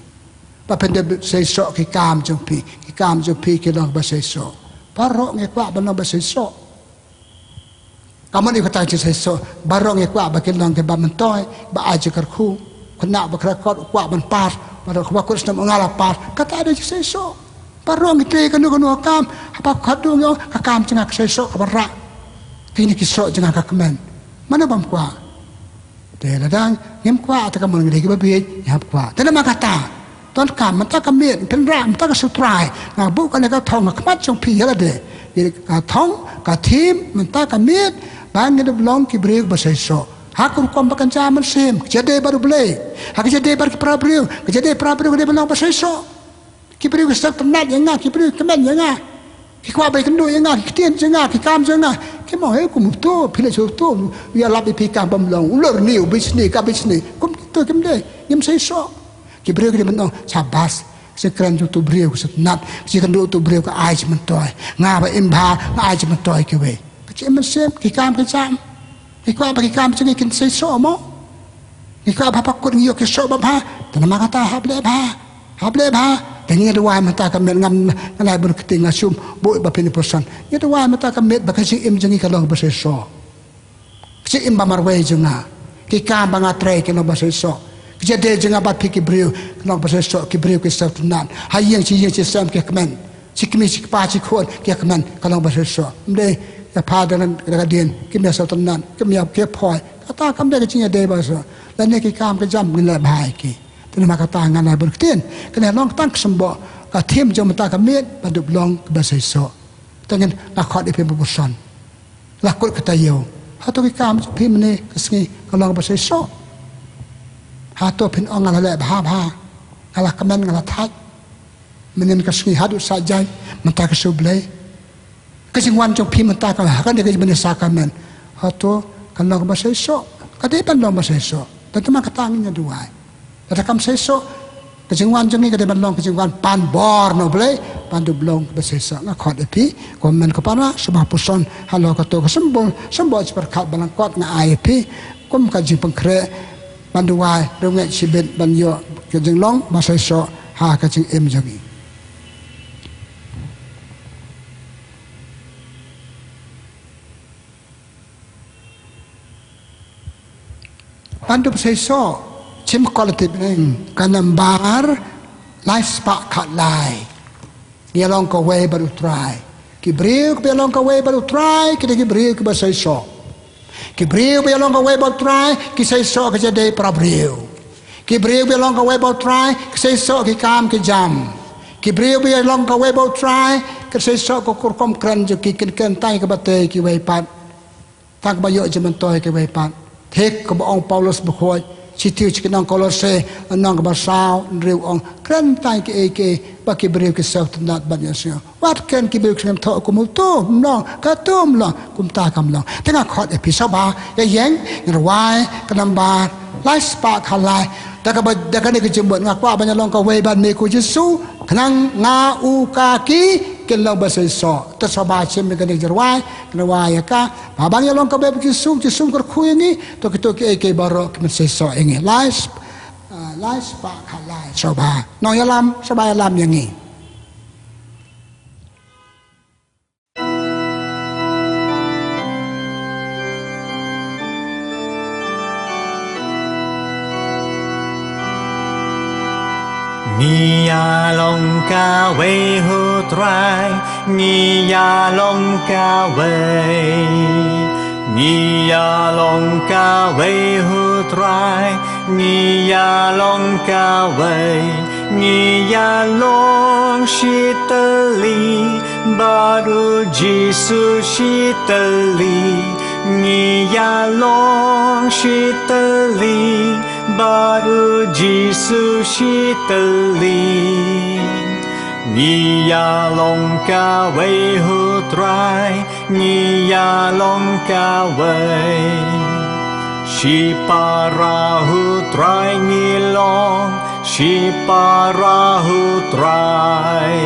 Ba phin dup seisoh ki kam jong phi, ki kam jong phi ki long ba seisoh. Baroh ngi kwah ban long ba seisoh. Ka mut ïa kata ka jingseisoh, baroh ngi kwah ba kin long kiba myntoi, ba ai jingkyrkhu, khynnah ba kyrkhu u kwah ban pass, baroh kaba kut snem u nga la pass, kata dei jingseisoh. Baroh ngi trei kano kano ka kam, haba kut ngi ong ka kam jong nga ka seisoh kaba rah. Kine ki soh jong nga ka kmen. Mano bym kwah? Te lada ngim kwah te ka mon ngi dei kiba bieit, ngi hap kwah. Te namar kata, donkam mynta ka miet, pynrah mynta ka sutrai. Nga buh kane ka thong ha khmat jong phi ïa lade. Ïa ka thong, ka thim, mynta ka miet, ba ngin ïa long ki briew ba seisoh. Ha ka rukom ba kynja mynsiem, ka jingïadei bad U Blei. Ha ka jingïadei bad ki para briew, ka jingïadei para briew ka dei ban long ba seisoh. Ki briew ki sngewtynnat ïa nga, ki briew ki kmen ïa nga. Ki kwah ban ïakynduh ïa nga, ki ktien jong nga, ki kam jong nga. Ki ong, hei, kum uto, phi leh shuh uto, u ïalap ïa phi kam bym long, u lor ni, u bishni, ka bishni. Kum kito kim dei, ngim seisoh. Ki briew ki dei ban ong, shabas, ka jingkren jong uto u briew ka sngewtynnat, ka jingkynduh uto u briew ka ai jingmyntoi. Nga ba im bha, nga ai jingmyntoi kiwei. Ka jingim mynsiem, ki kam ki jam. Ngi kwah ba ki kam jong ngi kin seisoh mo. Ngi kwah ba haba kut ngi ïoh ki soh babha. Te namar kata hap leh bha. Hap leh bha. Te ngi duwai mynta ka miet, ngam, nga lai bun kti, nga shu buh ba phin ïa pyrshang. Ngi duwai mynta ka miet ba ka jingim jong ngi kan long ba seisoh. Ka jingim ba marwei jong nga, ki kam ba nga trei kin long ba seisoh. Ka jingïadei jong nga bad phi ki briew kan long ba seisoh, ki briew ki sngewtynnat. Ha ïing shi ïing shi sem ki kmen. Shi kmie shi kpa shi khun ki kmen, kan long ba seisoh. Ym dei ïa pha da ka dien, ki mih sngewtynnat, ki mih ki phoi. Kata kam dei ka jingïadei ba seisoh. Lane ki kam ki jam ngin leh bha ïa ki. Te namar kata ngan ai bun ktien. Kane long tang ka symbol, ka thim jong mynta ka miet, ban dup long kiba seisoh. Te ngin, nga khot ïa phi ba pyrshang. La kut ka taïew. Hato ki kam jong phi mynne ka sngi ka long ba seisoh? Hato phin ong nga la leh bha bha, nga la kmen, nga la thait? Mynhynnin ka sngi haduh sa jaiñ, mynta ka sngi U Blei. Ka jingwan jong phi mynta ka, ha kane ka jingmane sakramen, hato kan long ba seisoh? Ka dei ban long ba seisoh. Te namar kata ngin ïa duwai. Lada kam seisoh, ka jingwan jong ngi ka dei ban long ka jingwan pan bor na U Blei, ban dup long ba seisoh. Nga khot ïa phi, ko hynmen ko para, sngewbha pyrshang halor kato ka symbol, symbol shi pyrkhat ba lyngkot nga ai ïa phi kum ka jingpynkhreh, ban duwai, rung ngeit shibit ban ïoh ka jinglong ba seisoh ha ka jingim jong ngi. Ban dup seisoh, shim ka lytip neng, ka nambar lai spah khatlai. Ngi ïa long kawei bad U Trai. Ki briew kiba ïa long kawei bad U Trai, ki dei ki briew kiba seisoh. Ki briew ba ïa long kawei bad U Trai, ki seisoh ka jingïadei para briew. Ki briew ba ïa long kawei bad U Trai, ki seisoh ki kam ki jam. Ki briew ba ïa long kawei bad U Trai, ki seisoh ka rukom kren jong ki, kin kren tang ïa kaba tei kiwei pat. Tang ba ïoh jingmyntoi kiwei pat. Thik kumba ong Paulus bakhuid, shithi sha ki nong Kolose, lynnong kaba saw, hynriew, ong, kren tang kiei kiei ba ki briew ki sngewtynnat ban ïohsngew. Wat kren ki briew ki sngewthuh kum uto ym long, kato ym long, kumta kam long. Te nga khot ïa phi, sngewbha ïa ïeng, ngin rwai ka nambar lai spah khatlai. Da kaba, da kane ka jingmut nga kwah ban ïa long kawei bad me ko Jisu, khnang nga, u, ka, ki kin long ba seisoh. Te sngewbha shim ïa kane ka jingrwai, ngin rwai ïa ka. Ba ban ïa long kawei bad Jisu, Jisu un kyrkhu ïa ngi, to kito kiei kiei baroh kin seisoh ïa ngi. Lai sp-, ah, lai spah khatlai, sngewbha. Nongïalam, sngewbha ïalam ïa ngi. Ngi ïa long kawei, ho Trai, ngi ïa long kawei. Ngi ïa long kawei, ho Trai, ngi ïa long kawei. Ngi ïa long shi tylli bad u Jisu shi tylli. Ngi ïa long shi tylli bad u Jisu shi tylli. Ngi ïa long kawei, ho Trai, ngi ïa long kawei. Shipara, ho Trai, ngi long shipara, ho Trai.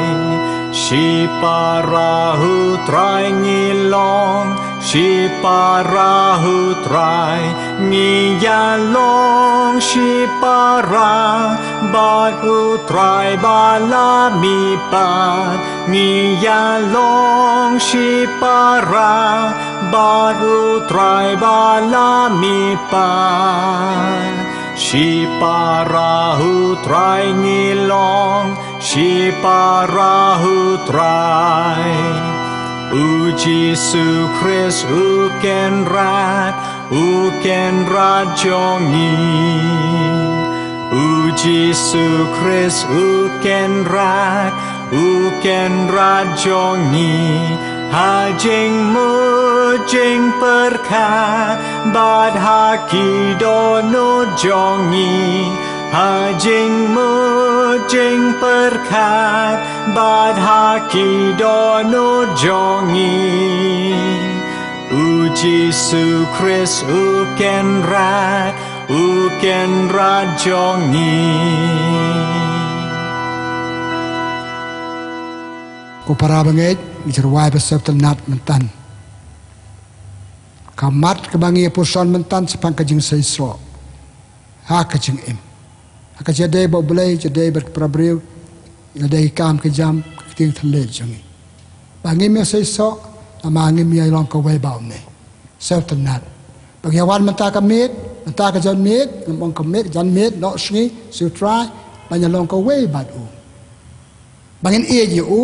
Shipara, ho Trai, ngi long shipara, ho Trai. Ngi ïa long shipara bad u Trai ba la mihpat. Ngi ïa long shipara bad u Trai ba la mihpat. Shipara, ho Trai, ngi long shipara, ho Trai. U Jisu Khrist u Kynrad, u Kynrad jong ngi. U Jisu Khrist u Kynrad, u Kynrad jong ngi. Ha jingmut jingpyrkhat bad ha ki dohnud jong ngi. Ha jingmut jingpyrkhat bad ha ki dohnud jong ngi. U Jisu Khrist u Kynrad, u Kynrad jong ngi. Ko para bangeit, ngi ju rwai ba sngewtynnat mynta. Ka mat kaba ngi ïa puson mynta shaphang ka jingseisoh ha ka jingim. Ha ka jingïadei bad U Blei, jingïadei bad ki para briew, jingïadei ki kam ki jam, ka ktien thylliej jong ngi. Ba ngim ïa seisoh, namar ngim ïa long kawei bad une. Sngewtynnat. Ba ngi ïa wan mynta ka miet, mynta ka janmiet, ngam ong ka miet, ka janmiet, noh sngi, shu trai, ba ngi ïa long kawei bad u. Ba ngin ïeit ïa u,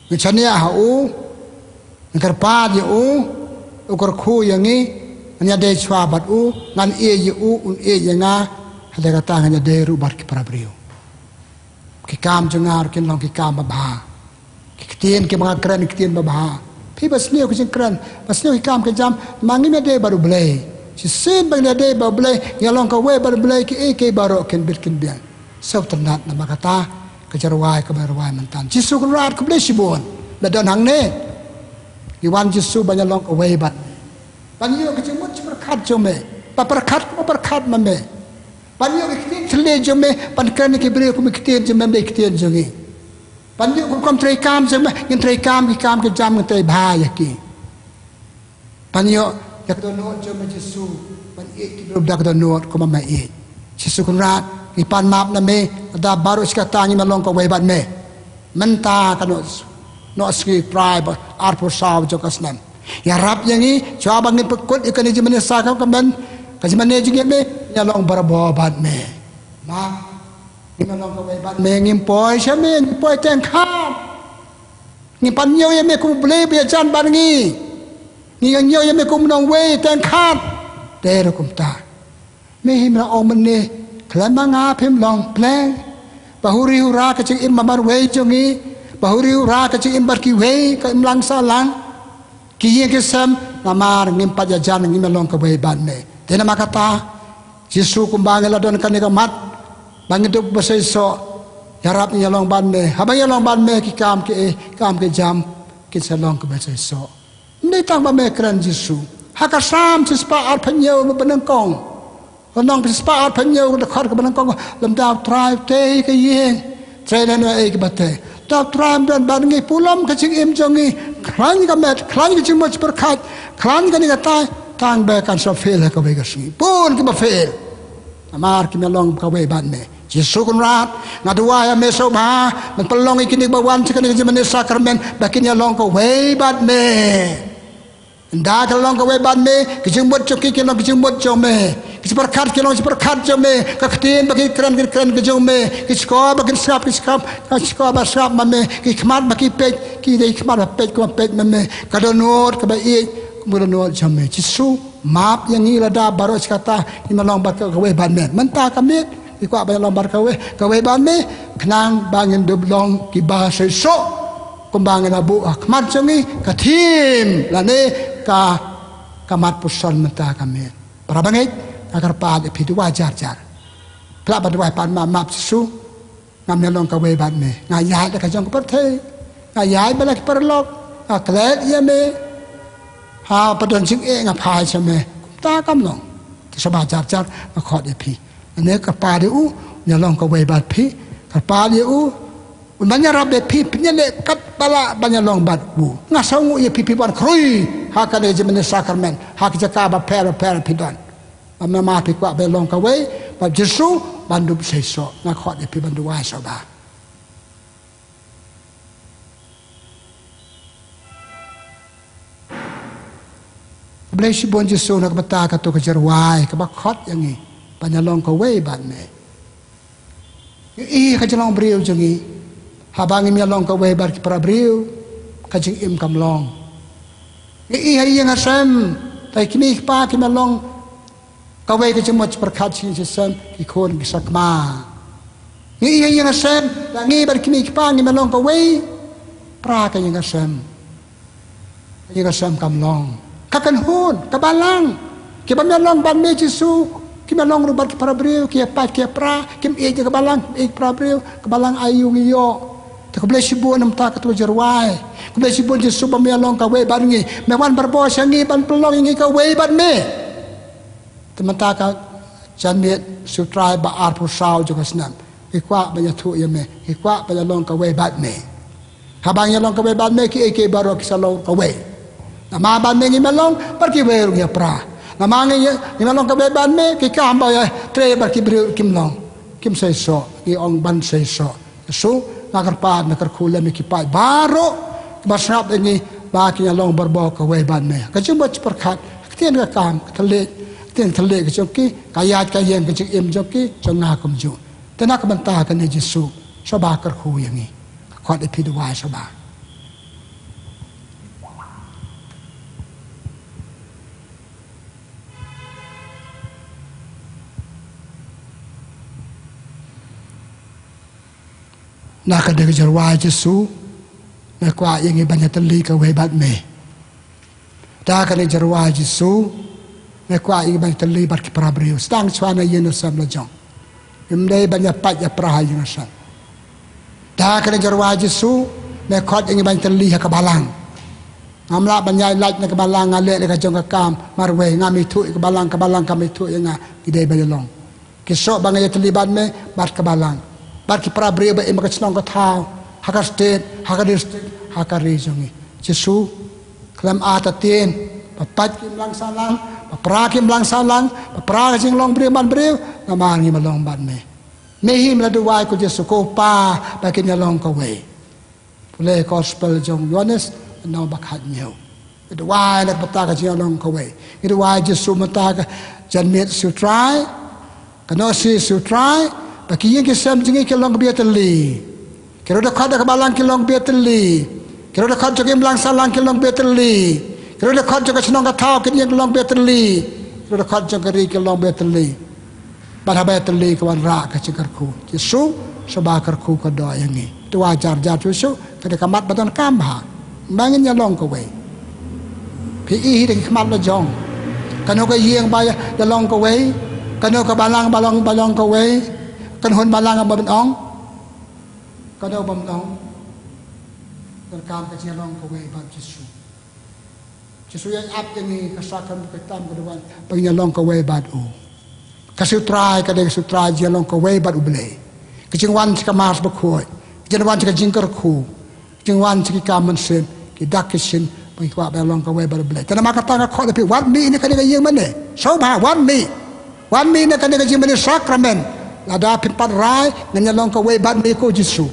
ngin shaniah ha u, ngin kyrpad ïa u, u kyrkhu ïa ngi, ngin ïadei shuwa bad u, ngan ïeit ïa u, un ïeit ïa nga, hynrei kata ngan ïadei ruh bad ki para briew. Ki kam jong nga ruh kin long ki kam babha. Ki ktien kiba nga kren ki ktien babha. Phi ba sniew ki jingkren, ba sniew ki kam ki jam, ma ngim ïadei bad U Blei. Shisien ba ngin ïadei bad U Blei, ngi ïa long kawei bad U Blei, kiei kiei baroh kin bit kin biang. Sngewtynnat namar kata ka jingrwai kaba ngi rwai mynta. Jisu Kynrad, khublei shibun ba don hangne. Ngi wan Jisu ban ïa long kawei bad me. Ban ïoh ka jingmut jingpyrkhat jong me. Ba pyrkhat kumba pyrkhat ma me. Ban ïoh ka ktien thylliej jong me, ban kren ïa ki briew kum ka ktien jong me, ba ktien jong ngi. Ban ïoh kum ka treikam jong me, ngin treikam ki kam ki jam, ngin trei bha ïa ki. Ban ïoh ïa ka dohnud jong me Jisu, ban ïeit ki briew da ka dohnud kumba me ïeit. Jisu Kynrad, ngi pan map na me, lada baroh shi katta ngim ïa long kawei bad me. Mynta ka noh, noh sngi Trai ba arphew saw jong ka snem. Ïarap ïa ngi, shuwa ba ngin pynkut ïa kane ka jingmane sakramen, ka jingmane jingïeit me, ïa long barabor bad me. Ma, ngim ïa long kawei bad me, ngim poi sha me, ngim poi teng khat. Ngim pynïoh ïa me kum U Blei ba ïajan bad ngi. Ngi ïa ñiew ïa me kum u nongwei teng khat. Te ruh kumta. Me him la ong mynne, khlem ma nga phim long pleng. Ba huri hura ka jingim ba marwei jong ngi. Ba huri hura ka jingim bad kiwei ka imlang sahlang. Ki ïing ki sem, namar ngim pat ïajan, ngim ïa long kawei bad me. Te namar kata, Jisu, kumba ngi la don kane ka mat ba ngi dup ba seisoh, ïarap ngi ïa long bad me. Haba ngi ïa long bad me, ki kam ki, eh, kam ki jam kin sa long kaba seisoh. Ym dei tang ba me kren Jisu. Ha ka Salm shispah arphew hynñiew, kaba nyngkong. Lynnong shispah arphew hynñiew, dkhot kaba nyngkong, lymda U Trai u tei ka ïing, trei lehnoh ei kaba tei. Lymda U Trai um don bad ngi, pulom ka jingim jong ngi, khlaiñ ka met, khlaiñ ka jingmut jingpyrkhat, khlaiñ kane ka tai, tang ba kan sa fail ha kawei ka sngi. Bun kiba fail. Namar kim ïa long kawei bad me. Jisu Kynrad, nga duwai ïa me sngewbha, men pynlong ïa kine kiba wan sha kane ka jingmane sakramen, ba kin ïa long kawei bad me. Ynda ki la long kawei bad me, ki jingmut jong ki kin long ki jingmut jong me. Ki pyrkhat ki long ki pyrkhat jong me, ka ktien ba ki kren ki kren ka jong me, ki shkor ba ki sngap ki sngap, ka shkor ba sngap ma me, ki khmat ba ki peit ki dei ki khmat ba peit ki ba peit ma me, ka dohnud ka ba ïeit kum ka dohnud jong me. Jisu, map ïa ngi lada baroh shi katta ngim ïalong bad kawei bad me. Mynta ka miet ngi kwah ban ïalong bad kawei, kawei bad me, khnang ba ngin dup long ki ba seisoh kumba ngi la buh ha khmat jong ngi, ka thim lane ka, ka mat puson mynta ka miet. Para bangeit, nga kyrpad ïa phi, duwai jar jar. Phi lah ban duwai pat, map, map Jisu, ngam ïalong kawei bad me. Nga ïaid da ka jong ka pyrthei, nga ïaid bad la ki paralok, nga klet ïa me. Ha ba don jingeh nga phai sha me. Kumta kam long. Te sha ba jar jar nga khot ïa phi. Nga kyrpad ïa u, ïalong kawei bad phi. Kyrpad ïa u, u ban ïarap ïa phi, phin ïaleh katba lah ban ïalong bad u. Nga sngewnguh ïa phi, phi wan khrui ha kane ka jingmane sakramen, ha ka jaka bapher bapher phi don. Namar phi kwah ban ïalong kawei bad Jisu ban dup seisoh. Nga khot ïa phi ban duwai sha ba. Khublei shibun Jisu na ka bynta kato ka jingrwai kaba khot ïa ngi ban ïalong kawei bad me. Ngi ïohi ha ka jinglong briew jong ngi, haba ngim ïalong kawei bad ki para briew, ka jingim kam long. Ngi ïohi ha ïing ha sem, ha ki kmie ki kpa kim ïalong kawei, ka jingmut jingpyrkhat sha ïing sha sem, ki khun ki sakma. Ngi ïohi ha ïing ha sem, lada ngi bad ki kmie ki kpa ngim ïalong kawei, pra ka ïing ka sem. Ka ïing ka sem kam long. Ka kynhun, ka balang, ki bym ïalong bad me Jisu, kim ïalong ruh bad ki para briew, ki ïapait ki ïapra, kim ïeit ïa ka balang, kim ïeit para briew, ka balang aiu ngi ïoh. Te khublei shibun namar kato ka jingrwai. Khublei shibun Jisu ba me ïalong kawei bad ngi. Me wan barabor sha ngi ban pynlong ïa ngi kawei bad me. Te mynta ka janmiet Sutrai ba arphew saw jong ka snem, ngi kwah ban ïathuh ïa me, ngi kwah ban ïalong kawei bad me. Haba ngi ïalong kawei bad me, kiei kiei baroh ki sa long kawei. Namar bad me ngim ïalong, bad kiwei ruh ngi ïapra. Namar ngi, ngim ïalong kawei bad me, ki kam ba ïatrei bad ki briew kim long, kim seisoh, ngi ong ban seisoh. Jisu, nga kyrpad, nga kyrkhu lem ïa ki paid baroh kiba sngap ïa ngi ba kin ïalong barabor kawei bad me. Ka jingmut jingpyrkhat, ka ktien ka kam, ka thylliej, ka ktien thylliej ka jong ki, ka ïaid ka ïeng ka jingim jong ki, jong nga kumjuh. Te na ka bynta kane Jisu, sngewbha kyrkhu ïa ngi. Nga khot ïa phi, duwai sngewbha. Na kane ka jingrwai Jisu, me kwah ïa ngi ban ïatylli kawei bad me. Da kane ka jingrwai Jisu, me kwah ïa ngi ban ïatylli bad ki para briew. Sdang shuwa na ïing na sem la jong. Ngim dei ban ïapait ïapra ha ïing ha sem. Da kane ka jingrwai Jisu, me khot ïa ngi ban ïatylli ha ka balang. Ngam lah ban ïaid lait na ka balang, nga leh da ka jong ka kam marwei, ngam ithuh ïa ka balang, ka balang kam ithuh ïa nga, ngi dei ban ïalong. Ki soh ba nga ïatylli bad me, bad ka balang, bad ki para briew ba im ha ka shnong ka thaw, ha ka state, ha ka district, ha ka ri jong ngi. Jisu, khlem artatien, ba pait ki imlang sahlang, ba pra ki imlang sahlang, ba pra ka jinglong briew man briew, namar ngim ïalong bad me. Me hi me la duwai, ko Jisu, ko Pa, ba kin ïalong kawei. Pule Gospel jong u Ïoannis, lynnong ba khathynñiew. Ngi duwai na ka bynta ka jingïalong kawei. Ngi duwai Jisu mynta ka janmiet Sutrai, ka nohsngi Sutrai, ba ki ïing ki sem jong ngi kin long ka ba ïatylli. Ki ruh dkhot da ka balang kin long ka ba ïatylli. Ki ruh dkhot jong ka imlang sahlang kin long ka ba ïatylli. Ki ruh dkhot jong ka shnong ka thaw kin ïeng kin long ka ba ïatylli. Ki ruh dkhot jong ka ri kin long ka ba ïatylli. Bad haba ïatylli ka wanrah ka jingkyrkhu. Jisu, sngewbha kyrkhu kyrdoh ïa ngi. Duwai jar jar Jisu, ka dei ka mat ba donkam bha. Ba ngin ïalong kawei. Phi i hi da ki khmat la jong. Kano ka ïing ba ïa, ïalong kawei. Kano ka balang ba long, ba long kawei. Kynhun balang ba ban ong. Kano ba ban ong. Donkam ka jingïalong kawei bad Jisu. Jisu ïa ap ïa ngi, ka sakhram ka tam ka duwan ba ngin ïalong kawei bad u. Ka Sutrai ka dei ka Sutrai jingïalong kawei bad U Blei. Ka jingwan sha ka Mass Bakhuid, ka jingwan sha ka jingkyrkhu, ka jingwan sha ki kam mynsiem, ki dak ki shin, ba ngi kwah ban ïalong kawei bad U Blei. Te namar kata nga khot ïa phi, wat mih na kane ka ïing mane. Sngewbha, wat mih. Wan mih na kane ka jingmane sakramen. Lada phin pat rai, ngan ïalong kawei bad me ko Jisu.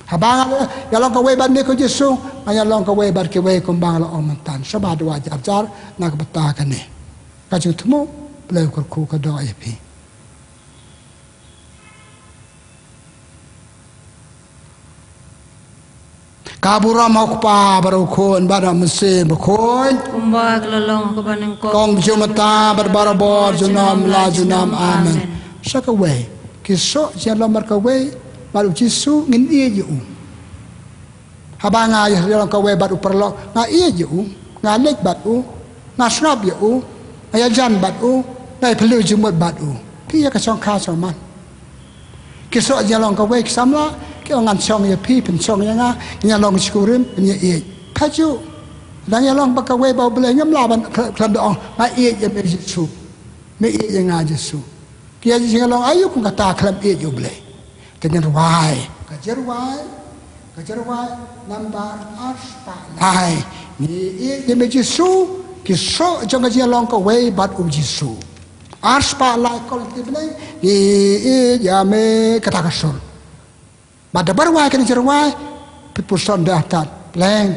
Haba nga ïalong kawei bad me ko Jisu, ngan ïalong kawei bad kiwei kumba nga la ong mynta. Sngewbha duwai jar jar na ka bynta kane ka jingthmu. Blei u kyrkhu ka doh ïa phi. Ka burom ha u Kpa bad u Khun bad u Mynsiem Bakhuid. Kumba ka la long ha kaba nyngkong. Kong jong mynta bad barabor junom la junom. Amen. Sa kawei. Ki soh jingïalong bad kawei bad u Jisu ngin ïeit ïa u. Haba nga ïalong kawei bad u paralok, nga ïeit ïa u, nga leit bad u, nga sngap ïa u, nga ïajan bad u, nga ïaphylliew jingmut bad u. Phi ïa ka shongkha shongman. Ki soh jingïalong kawei ki samla ki ong ngan shong ïa phi, phin shong ïa nga, ngin ïalong shikurim, ngin ïa ïeit. Pha ju. Dang ïalong bad kawei bad u Blei ngim lah ban khlem da ong nga ïeit ïa me Jisu. Me ïeit ïa nga Jisu. Ki ïa jingïalong aïu kum kata khlem ïeit ïa u Blei. Te ngin rwai ka jingrwai, ka jingrwai nambar arspah lai. Ngi ïeit ïa me Jisu, ki soh jong ka jingïalong kawei bad u Jisu. Arspah lai, ko lynti bneng, ngi ïeit ïa me, kata ka sur. Bad da ba rwai kane ka jingrwai, phi puson da tat pleng.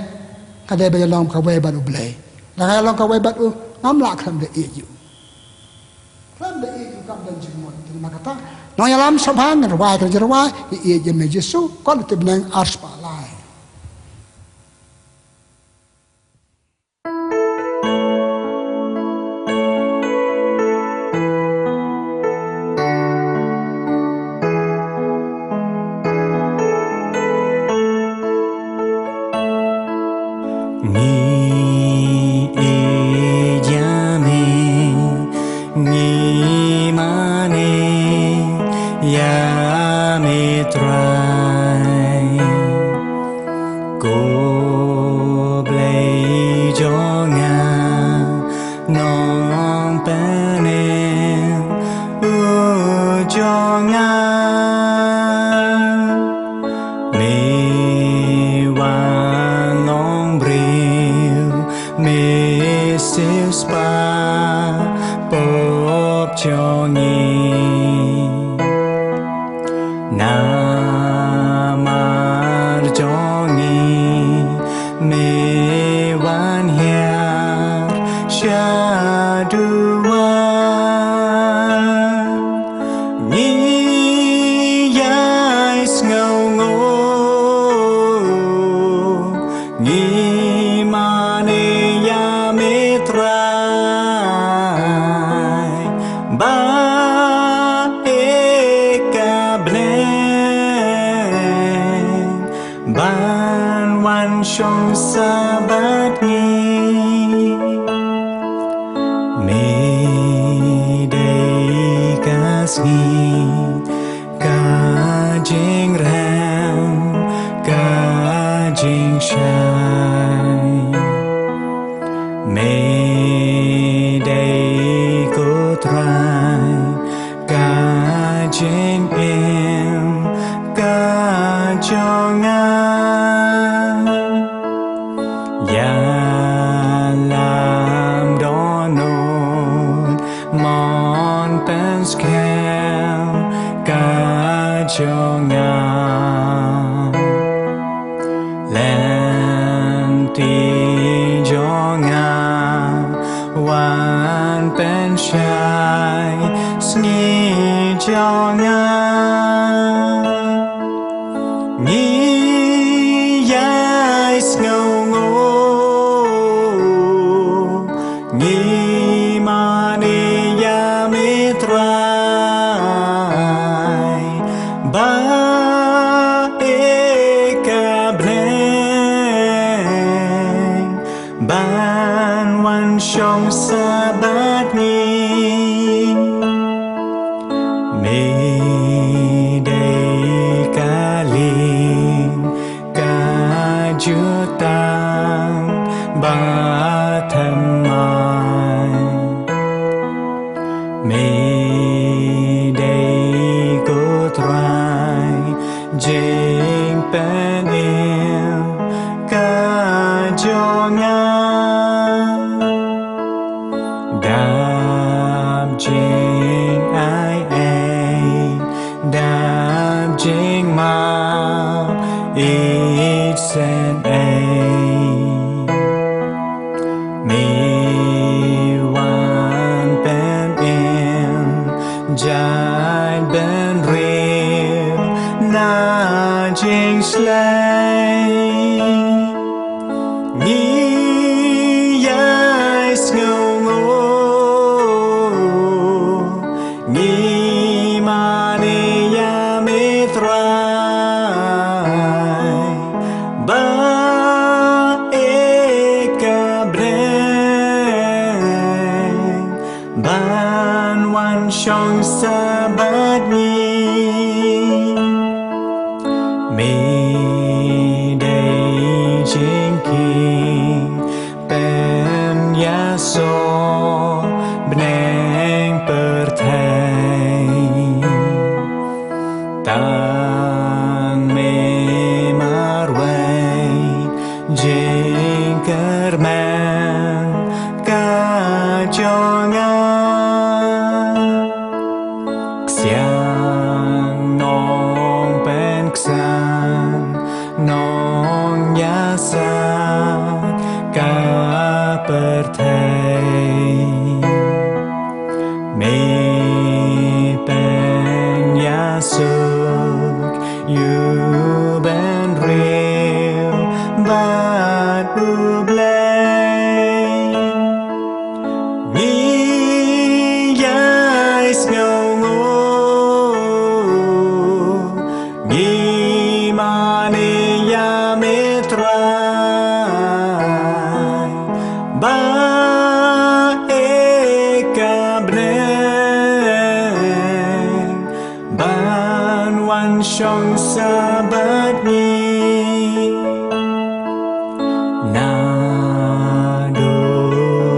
Ka dei ba ïalong kawei bad u Blei. Da nga ïalong kawei bad u, ngam lah khlem da ïeit ïa u. Khlem da ïeit u kam don jingmut. Te namar kata, nongïalam sngewbha ngin rwai kane ka jingrwai, ngi ïeit ïa me Jisu, ko lynti bneng arspah lai. Ngi ïeit ïa me, ngi mane ïa me Trai. Ko Blei jong nga, Nongpynim u jong nga. Me wan long briew, me siewspah pop jong ngi. Namar jong ngi me wan hiar sha duwan. Ngi ïai sngewnguh, ngi mane ïa me Trai, ba ïa ka bneng ban wan shong sa bad ngi. Me dei ka sngi, ka jingrem, ka jingshai. Me dei ko Trai, ka jingim ka jong nga. Ïalam dohnud mon pynskhem ka jong nga. Lynti jong nga wan pynshai sngi jong nga. Ngi ïai sngewnguh, ngi mane ïa me Trai, ba ïa ka bneng ban wan shong sa bad ngi. Me dei ka lieng, ka jutang ba thymmai. Me dei ko Trai, jingpynim ka jong nga. Dap jingai ei, dap jingmap ïeit seh ei. Me wan pynim Jingshlei ngi ïai sngew nguh, ngi mane ïa me Trai, ba ïeit ka bneng ban wan shong sa bad ngi. Me dei jingkhih pynïasoh bneng pyrthei. Tang me marwei jingkyrmen ka jong nga. Ksiang nongpynksan nongïasaid ka pyrthei. Me pynïasuk ïa u bynriew bad U Blei. Ngi ïai sngew nguh, ngi mane ïa me Trai, ba ïeit ka bneng ban wan shong sa bad ngi. Naduh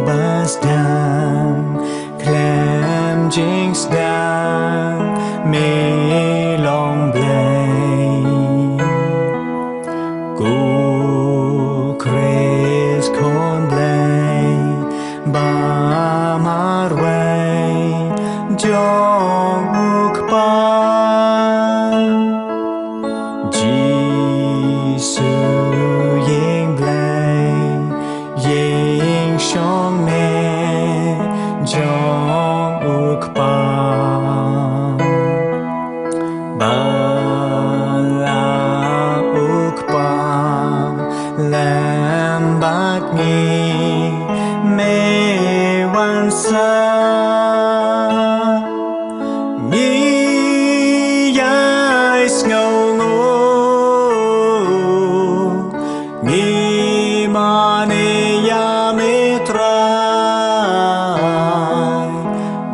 ba sdang khlem jingsdang me long Blei. Ko Khrist Khun Blei ba marwei jong U Kpa. Jisu ïing Blei, ïing shong ne jong U Kpa. Ba la U Kpa lem bad ngi me wan sa. Ngi ïai sngew nguh, ngi mane ïa me Trai,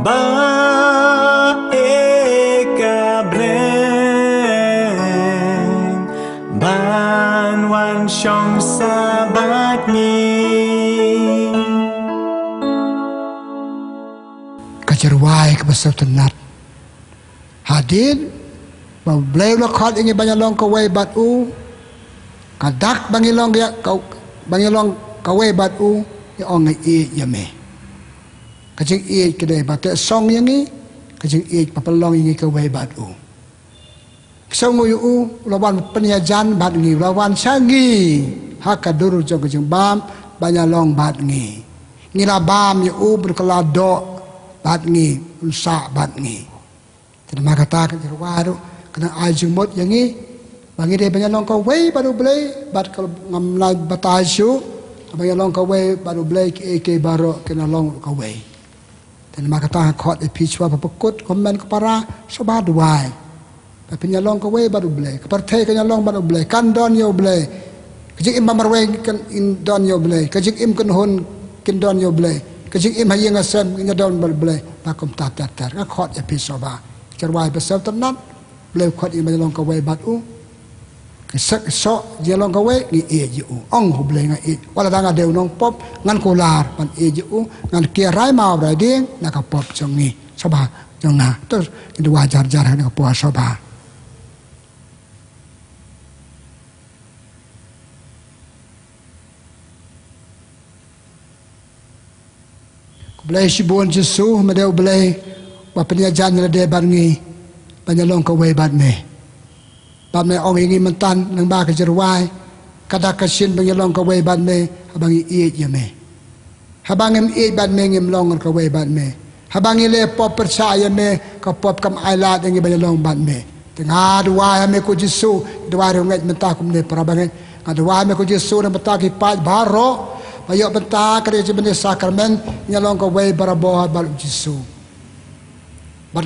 ba ïeit ka bneng ban wan shong sa bad ngi. Ka jingrwai kaba sngewtynnat. Hadien ba U Blei u la khot ïa ngi ban ïalong kawei bad u, ka dak ba ngi long ïa ka, ba ngi long kawei bad u, ngi ong ngi ïeit ïa me. Ka jingïeit ka dei ba teh song ïa ngi, ka jingïeit ba pynlong ïa ngi kawei bad u. Ka sngewnguh ïa u, u la wan pynïajan bad ngi, u la wan sha ngi ha ka dur jong ka jingbam ban ïalong bad ngi. Ngi la bam ïa u, bad u la doh bad ngi, un sah bad ngi. Te namar kata ka jingrwai ruh ka dang ai jingmut ïa ngi ba ngi dei ban ïalong kawei bad U Blei, bad ka ngam lah batai shuh, ban ïalong kawei bad U Blei, kiei kiei baroh kin long kawei. Te namar kata nga khot ïa phi shuwa ba phi kut, kumne ko para, shuwa ba duwai. Ba phin ïalong kawei bad U Blei. Ka pyrthei kan ïalong bad U Blei, kan don ïa U Blei. Ka jingim ba marwei kan don ïa U Blei. Ka jingim kynhun kin don ïa U Blei. Ka jingim ha ïing ha sem kin don bad U Blei. Ba kumta ter ter. Nga khot ïa phi shuwa ba, ka jingrwai ba sngewtynnat. U Blei u khot ïa ngi ban ïalong kawei bad u. Ka sek soh jingïalong kawei, ngi ïeit ïa u. Ong U Blei, nga ïeit. Wat la dang nga dei u nongpop, ngan kular ban ïeit ïa u, ngan kiar rai maw rai dieng na ka pop jong ngi. Sngewbha jong nga. To ngin duwai jar jar ha kane ka por, sngewbha. Khublei shibun Jisu, me dei U Blei ba pynïajan ïalade bad ngi ban ïalong kawei bad me. Ba me ong ïa ngi mynta lyngba ka jingrwai, ka dak ka shin ban ïalong kawei bad me, haba ngi ïeit ïa me. Haba ngim ïeit bad me, ngim long kawei bad me. Haba ngi leh pop pyrshah ïa me, ka pop kam ailad ïa ngi ban ïalong bad me. Te nga duwai ha me ko Jisu, duwai ruh ngeit mynta kumne para bangeit. Nga duwai ha me ko Jisu na bynta ki paid baroh ba ïoh bynta ka jingmane sakramen, ngin long kawei barabor bad u Jisu. Bad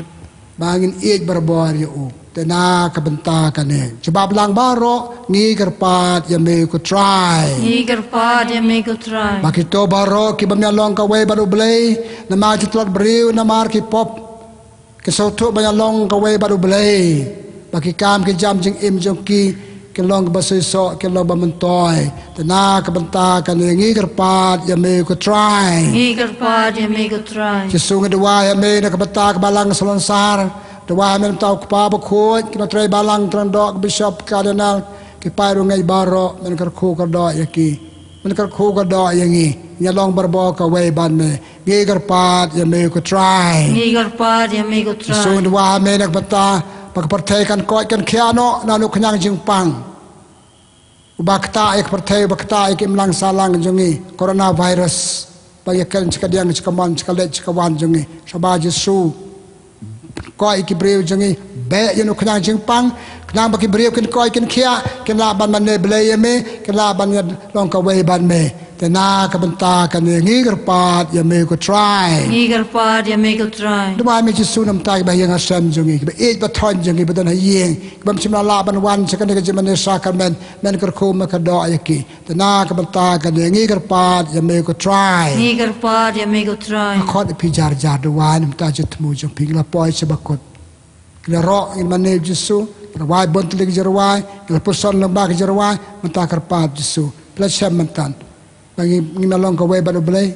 ba ngin ïeit barabor ïa u. Te na ka bynta kane, jubab lang baroh, ngi kyrpad ïa me ko Trai. Ngi kyrpad ïa me ko Trai. Ba kito baroh ki bym ïalong kawei bad u Blei, namar ki tlot briew, namar ki pop, ki sngewthuh ban ïalong kawei bad u Blei, ba ki kam ki jam jingim jong ki kin long ba seisoh, kin long ba myntoi. Te na ka bynta kane, ngi kyrpad ïa me ko Trai. Ngi kyrpad ïa me ko Trai. Jisu, ngi duwai ha me na ka bynta ka balang Salonsar. Duwai ha me na ka bynta u Kpa Bakhuid, ki nongtrei balang, trai doh, ki bishop, cardinal, ki paid rangeit baroh, men kyrkhu kyrdoh ïa ki. Men kyrkhu kyrdoh ïa ngi. Ngi long barabor kawei bad me. Ngi kyrpad ïa me ko Trai. Ngi kyrpad ïa me ko Trai. Jisu, ngi duwai ha me na ka bynta ba ka pyrthei kan koit kan khiah noh na u khñiang jingpang uba ktah ïa ka pyrthei, uba ktah ïa ka imlang sahlang jong ngi, coronavirus, ba ïa ken sha ka diang, sha ka mon, sha ka leit, sha ka wan jong ngi. Sngewbha Jisu, koit ïa ki briew jong ngi, beh ïa u khñiang jingpang, khnang ba ki briew kin koit kin khiah, kin lah ban mane Blei ïa me, kin lah ban ïa long kawei bad me. Te na ka bynta kane, ngi kyrpad ïa me ko Trai. Ngi kyrpad ïa me ko Trai. Duwai me Jisu na ka bynta kiba ïeng ha sem jong ngi, kiba ïeit ba thoh jong ngi, ba don ha ïing, kiba ym shym la lah ban wan sha kane ka jingmane sakramen, men kyrkhu, men kyrdoh ïa ki. Te na ka bynta kane, ngi kyrpad ïa me ko Trai. Ngi kyrpad ïa me ko Trai. Nga khot ïa phi jar jar, duwai na ka bynta jingthmu jong phi. Ngi la poi sha bakut, ngi la roh, ngi la mane Jisu, ngi la wai bun tylli ki jingrwai, ngi la puson lyngba ki jingrwai. Mynta kyrpad Jisu, phi la shem mynta ba ngi, ngim long kawei bad u Blei.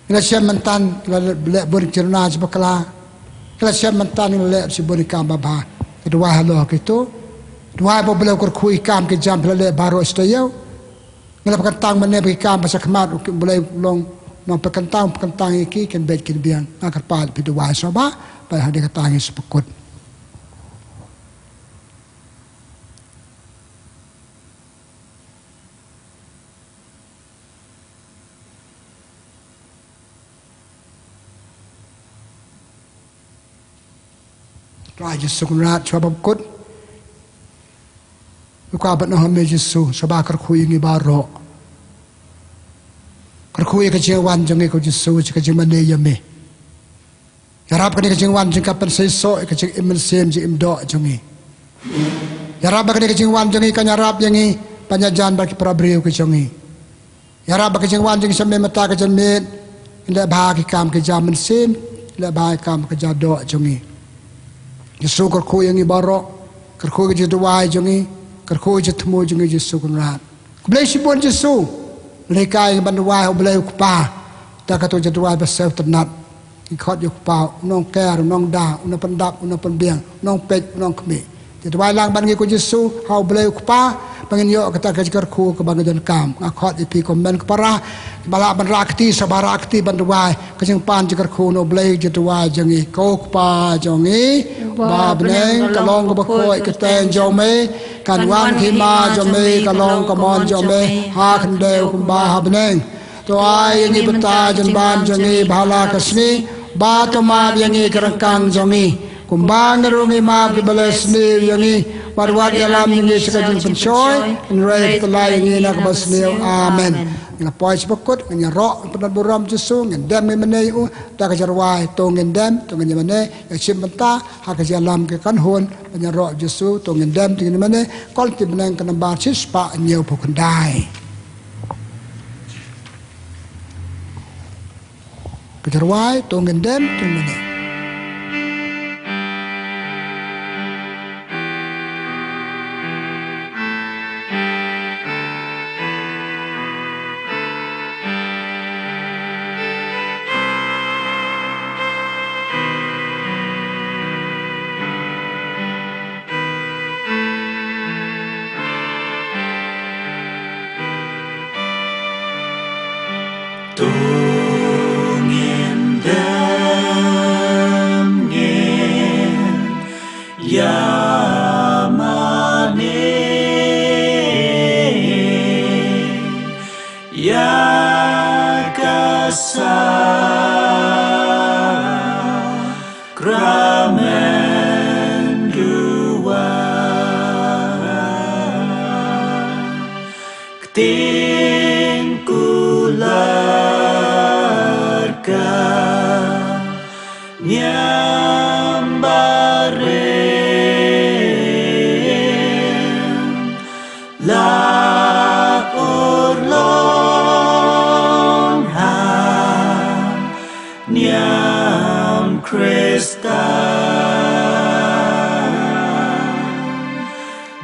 Ngi la shem mynta, ngi la leh bun ki jingduna jingpakla. Ngi la shem mynta, ngi la leh shibun ki kam babha. Te duwai halor kito. Duwai ba u Blei u kyrkhu ïa ki kam ki jam phi la leh baroh shi taïew. Ngi la pynkyntang mynne ba ki kam ba sha khmat, u Blei u long u nongpynkyntang, pynkyntang ïa ki, kin beit kin biang. Nga kyrpad, phi duwai sngewbha, bad ha kane ka taïew ngi shu pynkut. Trai Jisu Kynrad, shuwa ban kut, ngi kwah ban ong ha me Jisu, sngewbha kyrkhu ïa ngi baroh. Kyrkhu ïa ka jingwan jong ngi ko Jisu, ïa ka jingmane ïa me. Ïarap ba kane ka jingwan jong ngi kan pynseisoh ïa ka jingim mynsiem, jingim doh jong ngi. Ïarap ba kane ka jingwan jong ngi kan ïarap ïa ngi ban ïajan bad ki para briew ki jong ngi. Ïarap ba ka jingwan jong ngi sha me mynta ka janmiet, ngin leh bha ki kam ki jam mynsiem, ngin leh bha ki kam ki jam doh jong ngi. Jisu, kyrkhu ïa ngi baroh, kyrkhu ïa ka jingduwai jong ngi, kyrkhu ïa ka jingthmu jong ngi Jisu Kynrad. Khublei shibun Jisu. Lehkai ngi ban duwai ha u Blei u Kpa. Da kato ka jingduwai ba sngewtynnat. Ngi khot ïa u Kpa, u nongker, u nongda, u nongpyndap, u nongpynbiang, u nongpeit, u nongkhmih. Te duwai lang bad ngi ko Jisu, ha u Blei u Kpa, ba ngin ïoh kata ka jingkyrkhu kaba ngi donkam. Nga khot ïa phi ko hynmen ko para, ba lah ban rah kti, sngewbha rah kti ban duwai. Ka jingpan jingkyrkhu na u Blei jingduwai jong ngi. Ko Kpa jong ngi uba ha bneng, ka long kaba khuid ka kyrteng jong me, kan wan ka hima jong me, kan long ka mon jong me ha khyndew kumba ha bneng. To ai ïa ngi mynta jingban jong ngi ba ha la ka sngi, bad to map ïa ngi ki ryngkang jong ngi, kumba ngi ruh ngi map ïa kiba leh sniew ïa ngi, bad wat ïalam ïa ngi sha ka jingpynshoi, hynrei to pyllait ïa ngi na kaba sniew. Amen. Ngi la poi sha bakut, ngin ïaroh, ngin pyndonburom Jisu, ngin dem, ngin mane ïa u da ka jingrwai, To Ngin Dem, To Ngin Ïamane. Ïa shim bynta ha ka jingïalam ka kynhun ban ïaroh Jisu, To Ngin Dem, To Ngin Ïamane. Call to Bneng ka nambar shispah hynñiewphew khyndai. Ka jingrwai To Ngin Dem, To Ngin Ïamane. To ngin dem, ngin ïamane ïa ka sa- kramen Tin kular ka niam barim la urlong ha niam Krista.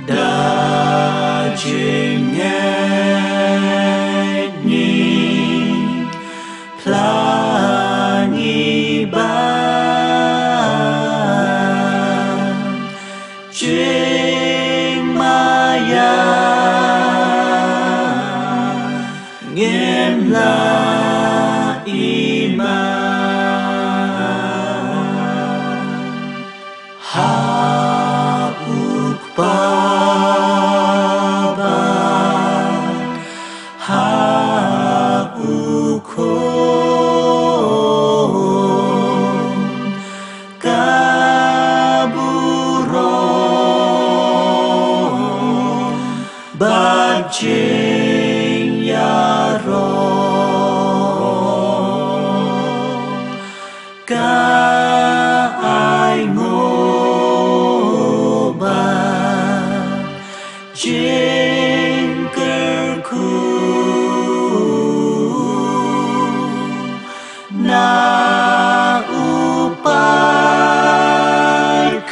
Da jingngeit ngi phla ngi ba jingmaïa ngim la i man. Ha u Kpa bad ha u Khun ka burom bad jingïaroh ka ai nguh bad jingkyrkhu na u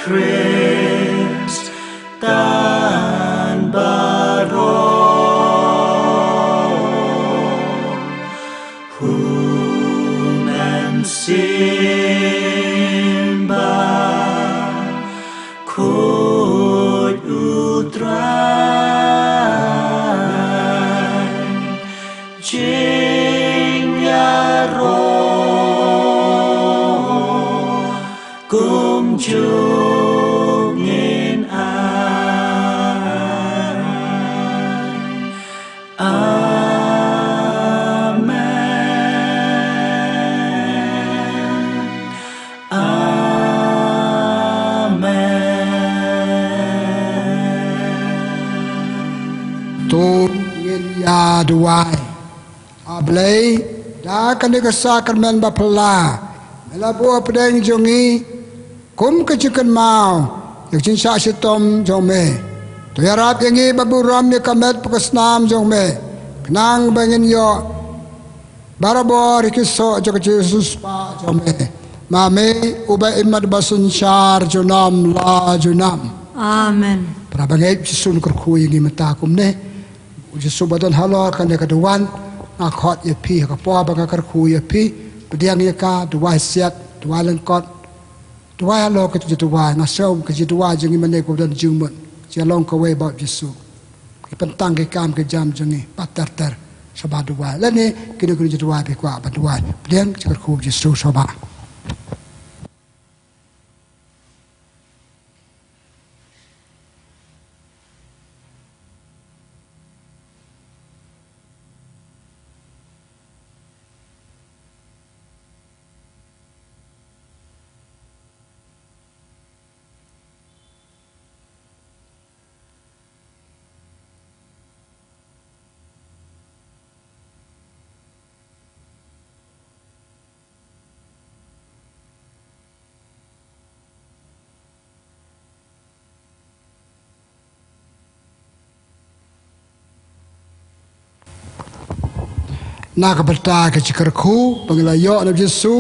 Paikhrist tan baroh. U Mynsiem Bakhuid U Trai, jingïaroh kumjuh ngin ai. Amen. Amen. To ngin ïa duwai. A Blei, da kane ka sakramen ba phylla, me la buh hapdeng jong ngi kum ka jingkynmaw ïa ka jingshah shitom jong me. To ïarap ïa ngi ban burom ïa ka met bad ka snam jong me, khnang ba ngin ïoh barabor ïa ki soh jong ka jingsngewsih jong me. Ma me uba im bad uba synshar junom la junom. Amen. Para bangeit, Jisu un kyrkhu ïa ngi mynta kumne. U Jisu ba don halor kane ka duwan, nga khot ïa phi ha ka por ba nga kyrkhu ïa phi, pdiang ïa ka, duwai siat, duwai lyngkot, duwai halor ka jingduwai. Nga sngew ka jingduwai jong ngi mynne ka don jingmut, jingïalong kawei bad u Jisu. Ki pyntang ki kam ki jam jong ngi bad ter ter, sngewbha duwai. Lane kine ki jingduwai phi kwah ban duwai, pdiang jingkyrkhu u Jisu, sngewbha. Na ka bynta ka jingkyrkhu ba ngi la ïoh na u Jisu,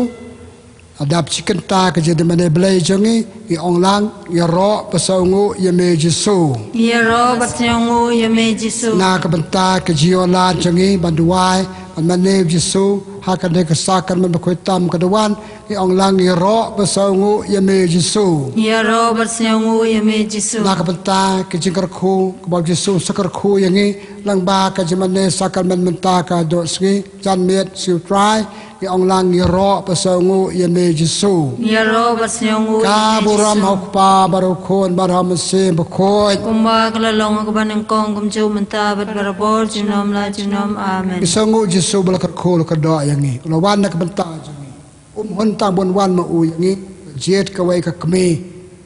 la dap shi kynta ka jingmane Blei jong ngi, ngi ong lang, ïaroh bad sngewnguh ïa me Jisu. Ïaroh bad sngewnguh ïa me Jisu. Na ka bynta ka jingïoh lad jong ngi ban duwai, ban mane u Jisu ha kane ka sakramen bakhuid tam ka duwan, ngi ong lang, ïaroh bad sngewnguh ïa me Jisu. Ïaroh bad sngewnguh ïa me Jisu. Na ka bynta ka jingkyrkhu kaba u Jisu u sa kyrkhu ïa ngi lyngba ka jingmane sakramen mynta ka dohsngi, janmiet Sngi U Trai, ngi ong lang, ïaroh bad sngewnguh ïa me Jisu. Ïaroh bad sngewnguh ïa me Jisu. Ka burom ha u Kpa bad ha u Khun bad ha u Mynsiem Bakhuid. Kumba ka la long ha kaba nyngkong, kumjuh mynta bad barabor, junom la junom. Amen. Ngi sngewnguh Jisu ba la kyrkhu la kyrdoh ïa ngi, u la wan na ka bynta jong ngi. Um hun tang ban wan ma u ïa ngi, jied kawei ka kmie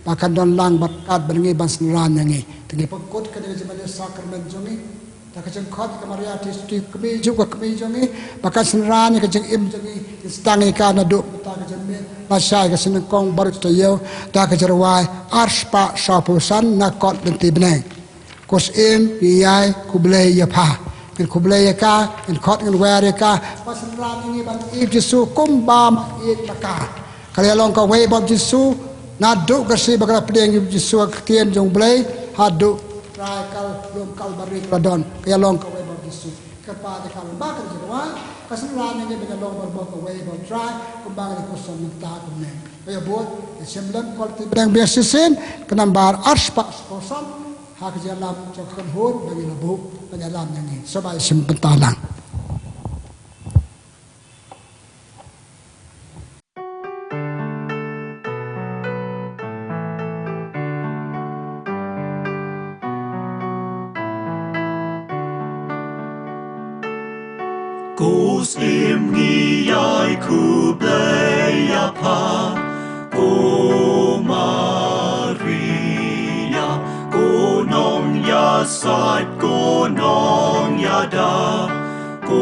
ba kan don lang bad kat bad ngi ban synran ïa ngi. Te ngi pynkut kane ka jingmane sakramen jong ngi Da ka jingkhot ïa ka Maria Theisotti, kmie jong ka kmie jong ngi, ba kan synran ïa ka jingim jong ngi, ïa sdang ïa ka naduh mynta ka janmiet, lashai ka sien nyngkong baroh shi taïew, da ka jingrawai arspah sawphew san na kot lynti bneng. Ko Syiem, ngi ïai khublei ïa pha. Ngin khublei ïa ka, ngin khot ngin wer ïa ka. Ba synran ïa ngi ban ïeit Jisu kumba ma ïeit ma ka. Ka la ïalong kawei bad Jisu, naduh ka sngi ba ka la pdiang ïa Jisu ha ka ktien jong U Blei, haduh trai kal lum Kalbari ka la don. Ka ïalong kawei bad Jisu. Kyrpad ïa ka lyngba ka jingrawai, ka synran ïa ngi ban ïalong bad kawei bad U Trai, kumba ngi la kyrpad mynta kumne. Ba ïa bud, ïa shim lem ko lynti bneng biang shisien, ka nambar arspah sawphew san, ha ka jingïalam jong ka kynhun ba ngi la buh, ban ïalam ïa ngi. Sngewbha ïa shim bynta lang. Ko Syiem, ngi ïai khublei ïa pha, ko Maria, ko nongïasaid, ko nongïada, ko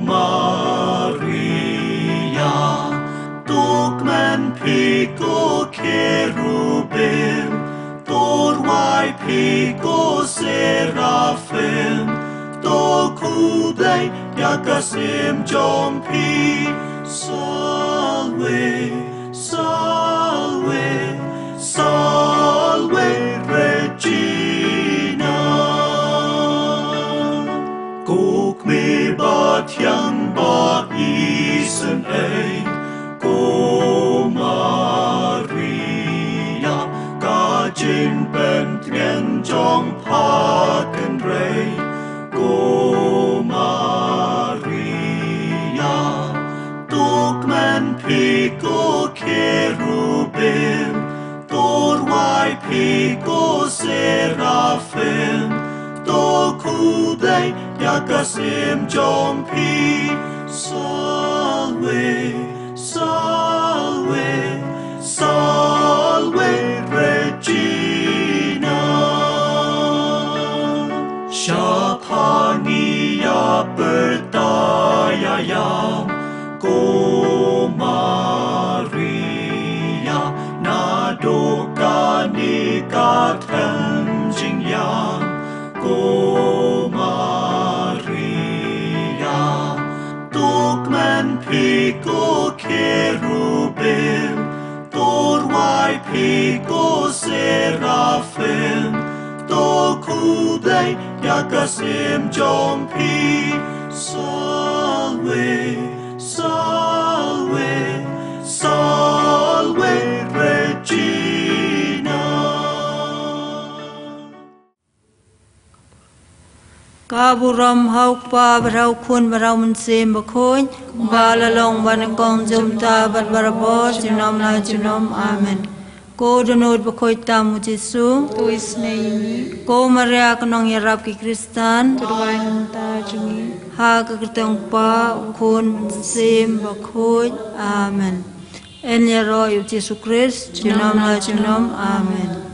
Maria, to kmen phi ko Kherubim, to rwai phi ko Serafim, to khublei ïa ka Syiem jong phi. Salve, Salve, Salve Regina. Ko kmie bathiang ba isynei, ko Maria, ka jingpyntngen jong pha kynrei, ko Maria, to kmen phi ko Kherubim, to rwai phi ko Serafim, to khublei ïa ka Syiem jong phi. Salve, Salve, Salve Regina. Shaphang ïa pyrta ïa ïam, ko Maria, naduh kane ka them jingïam, ko Maria, to kmen phi ko Kherubim, to rwai phi ko Serafim, to khublei ïa ka Syiem jong phi. Salve, Salve, Salve Regina. Ka burom ha U Kpa bad ha U Khun bad ha U Mynsiem Bakhuid, ba la long bad nyngkong, mynta bad barabor, junom la junom. Amen. Ko dohnud bakhuid tam U Jisu, to isynei ïa ngi. Ko Maria ka nongïarap ki Khristan, to duwai ïa ngi mynta bad ha ka kyrteng U Kpa, U Khun, U Mynsiem Bakhuid. Amen. Yn ïaroh ïa U Jisu Khrist, junom la junom. Amen.